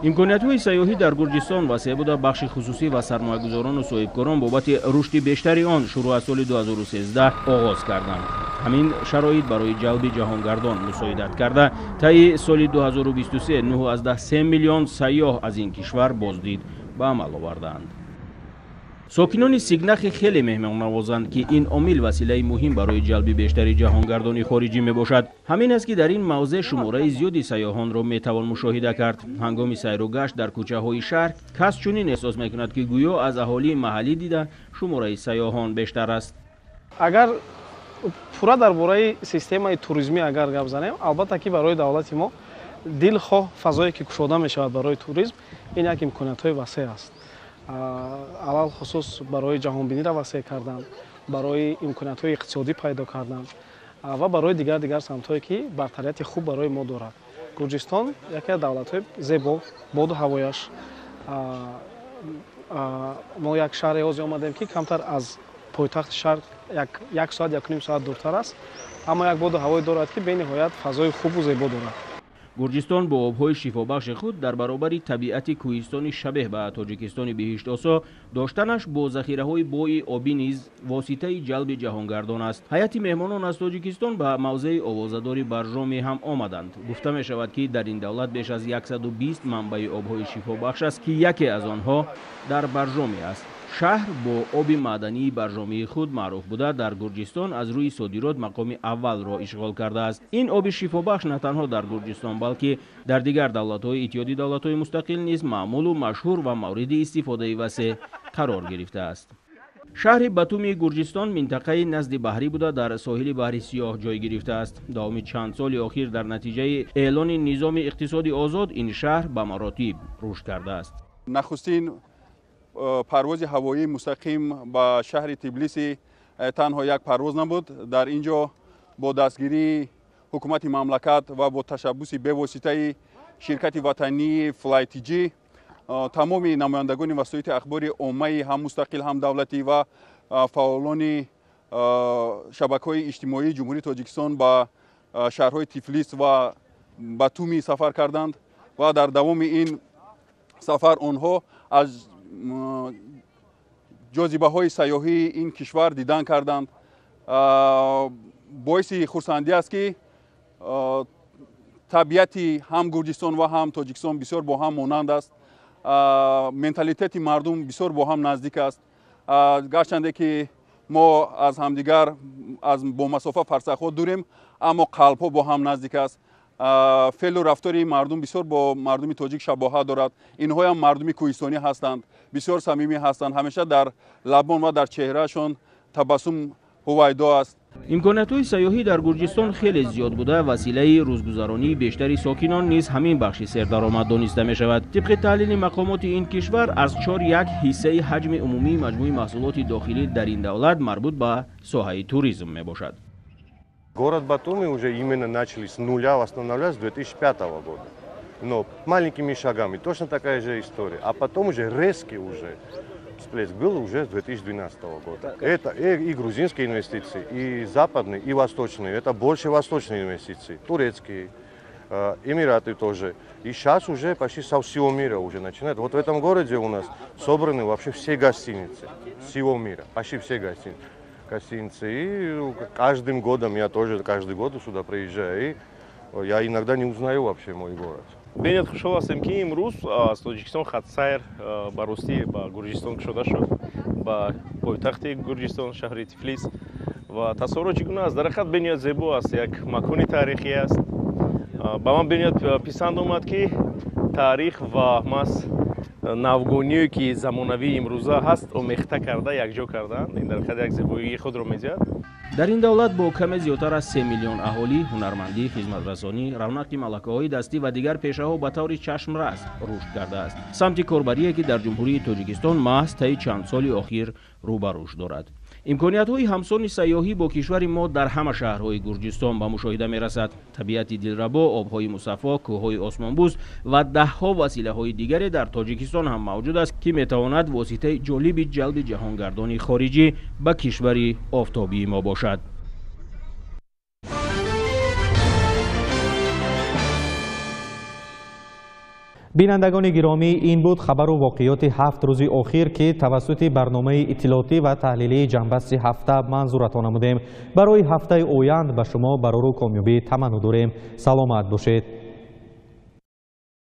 Имкониятҳои сайёҳӣ дар Гурҷистон васеъ буда, бахши хусусӣ ва сармоягузорону соҳибкорон бобати рушди бештари он шурӯъ аз соли 2013 оғоз карданд. Ҳамин шароит барои ҷалби ҷаҳонгардон мусоидат карда, таи соли 2023 9,3 миллион сайёҳ аз ин кишвар боздид ба амал овардаанд. Сокинони Сигнахи хеле меҳмоннавозанд, ки ин омил василаи муҳим барои ҷалби бештари ҷаҳонгардони хориҷӣ мебошад. Ҳамин аст, ки дар ин мавзеъ шумораи зиёди сайёҳонро метавон мушоҳида кард. Ҳангоми сайру гашт дар кӯчаҳои шаҳр кас чунин эҳсос мекунад, ки гӯё аз аҳолии маҳаллӣ дида шумораи сайёҳон бештар аст. Агар пурра дар бораи системаи туризмӣ агар гап занем, албатта ки барои давлати мо дилхоҳ фазое ки кушода мешавад барои туризм, ин як имкониятҳои васеъ аст. Алалхусус барои ҷаҳонбиниро васеъ кардан, барои имкониятҳои иқтисодӣ пайдо кардан ва барои дигар самтҳое ки бартарияти хуб барои мо дорад. Гурҷистон яке аз давлатҳои зебо, боду ҳавояш. Мо як шаҳре ҳозир омадем, ки камтар аз пойтахти шаҳр як соат, 1.5 соат дуртар аст, аммо як боду ҳавое дорад, ки бениҳоят фазои хубу зебо дорад. Гурҷистон бо обҳои шифобахши худ дар баробари табиати кӯҳистони шабеҳ ба Тоҷикистони биҳиштосо доштанаш бо захираҳои бои обӣ низ воситаи ҷалби ҷаҳонгардон аст. Ҳайати меҳмонон аз Тоҷикистон ба мавзеи овозадори Баржомӣ ҳам омаданд. Гуфта мешавад, ки дар ин давлат беш аз 120 манбаи обҳои шифобахш аст, ки яке аз онҳо дар Баржомӣ аст. Шаҳр бо оби маъдании баржомии худ маъруф буда, дар Гурҷистон аз рӯи содирот мақоми аввалро ишғол кардааст. Ин оби шифобахш на танҳо дар Гурҷистон, балки дар дигар давлатҳои Иттиҳоди давлатҳои мустақил низ маъмулу машҳур ва мавриди истифодаи васеъ қарор гирифтааст. Шаҳри Батумии Гурҷистон минтақаи назди баҳрӣ буда, дар соҳили баҳри Сиёҳ ҷой гирифтааст. Давоми чанд соли охир дар натиҷаи эълони низоми иқтисоди озод ин шаҳр ба маротиб рушд кардааст. Нахустин парвози ҳавоии мустақим ба шаҳри Тбилиси танҳо як парвоз набуд. Дар ин ҷо бо дастгирии ҳукумати мамлакат ва бо ташаббуси бевоситаи ширкати ватании FlyTG тамоми намояндагони васоити ахбори оммаи ҳам мустақил, ҳам давлатӣ ва фаъолони шабакаҳои иҷтимоии Ҷумҳурии Тоҷикистон ба шаҳрҳои Тифлис ва Батуми сафар карданд ва дар давоми ин сафар онҳо аз ҷозибаҳои сайёҳии ин кишвар дидан карданд. Боиси хурсандӣ аст, ки табиати ҳам Гурҷистон ва ҳам Тоҷикистон бисёр бо ҳам монанд аст. Менталитети мардум бисёр бо ҳам наздик аст. Гарчанде ки мо аз ҳамдигар бо масофа фарсахҳо дурем, аммо қалбҳо бо ҳам наздик аст. Феълу рафтори мардум бисёр бо мардуми тоҷик шабоҳат дорад. Инҳоям мардуми кӯҳистонӣ ҳастанд, бисёр самимӣ ҳастанд, ҳамеша дар лабон ва дар чеҳраашон табассум ҳувайдо аст. Имкониятҳои сайёҳӣ дар Гурҷистон хеле зиёд буда, василаи рӯзгузаронии бештари сокинон низ ҳамин бахши сердаромад дониста мешавад. Тибқи таҳлили мақомоти ин кишвар, аз 4,1 ҳиссаи ҳаҷми умумии маҷмӯи маҳсулоти дохилӣ дар ин давлат марбут ба соҳаи туризм мебошад. Город Батуми уже именно начали с нуля восстанавливать с 2005 года. Но маленькими шагами, точно такая же история. А потом уже резкий уже всплеск был уже с 2012 года. Это и грузинские инвестиции, и западные, и восточные. Это больше восточные инвестиции, турецкие, Эмираты тоже. И сейчас уже почти со всего мира уже начинают. Вот в этом городе у нас собраны вообще все гостиницы всего мира, почти все гостиницы. И каждым годом, я тоже каждый год сюда приезжаю, и я иногда не узнаю вообще мой город. Бениҳоят хушҳол ҳастем, ки имрӯз аз Тоҷикистон хатсайр ба ростӣ ба Гурҷистон кушода шуд, ба пойтахти Гурҷистон, шаҳри Тифлис. Ва тасаввурот чӣ гуна аст? Дар ҳақиқат бениҳоят зебо аст, як макони таърихӣ аст. Ба ман бениҳоят писанд омад, ки таърих ва маҳз навгоние ки замонавии имрӯза ҳаст омехта карда якҷо кардаанд. Ин дар ҳақиқат як зебоии худро медиҳад. Дар ин давлат бо каме зиёдтар аз 3 миллион аҳолӣ ҳунармандӣ, хизматрасонӣ, равнақи малакаҳои дастӣ ва дигар пешаҳо ба таври чашмрас рушд кардааст. Самти корбарие ки дар Ҷумҳурии Тоҷикистон маҳз таи чанд соли охир рӯ ба рушд дорад. Имкониятҳои ҳамсони сайёҳӣ бо кишвари мо дар ҳама шаҳрҳои Гурҷистон ба мушоҳида мерасад. Табиати дилрабо, обҳои мусаффо, кӯҳҳои осмонбӯс ва даҳҳо василаҳои дигаре дар Тоҷикистон ҳам мавҷуд аст, ки метавонад воситаи ҷолиби ҷалби ҷаҳонгардони хориҷӣ ба кишвари офтобии мо бошад. Бинандагони гиромӣ, ин буд хабару воқеоти 7 рӯзи охир, ки тавассути барномаи иттилоотӣ ва таҳлилии ҷанбасти ҳафта манзуратон намудем. Барои ҳафтаи оянд ба шумо барору комёбӣ таманно дорем. Саломат бошед.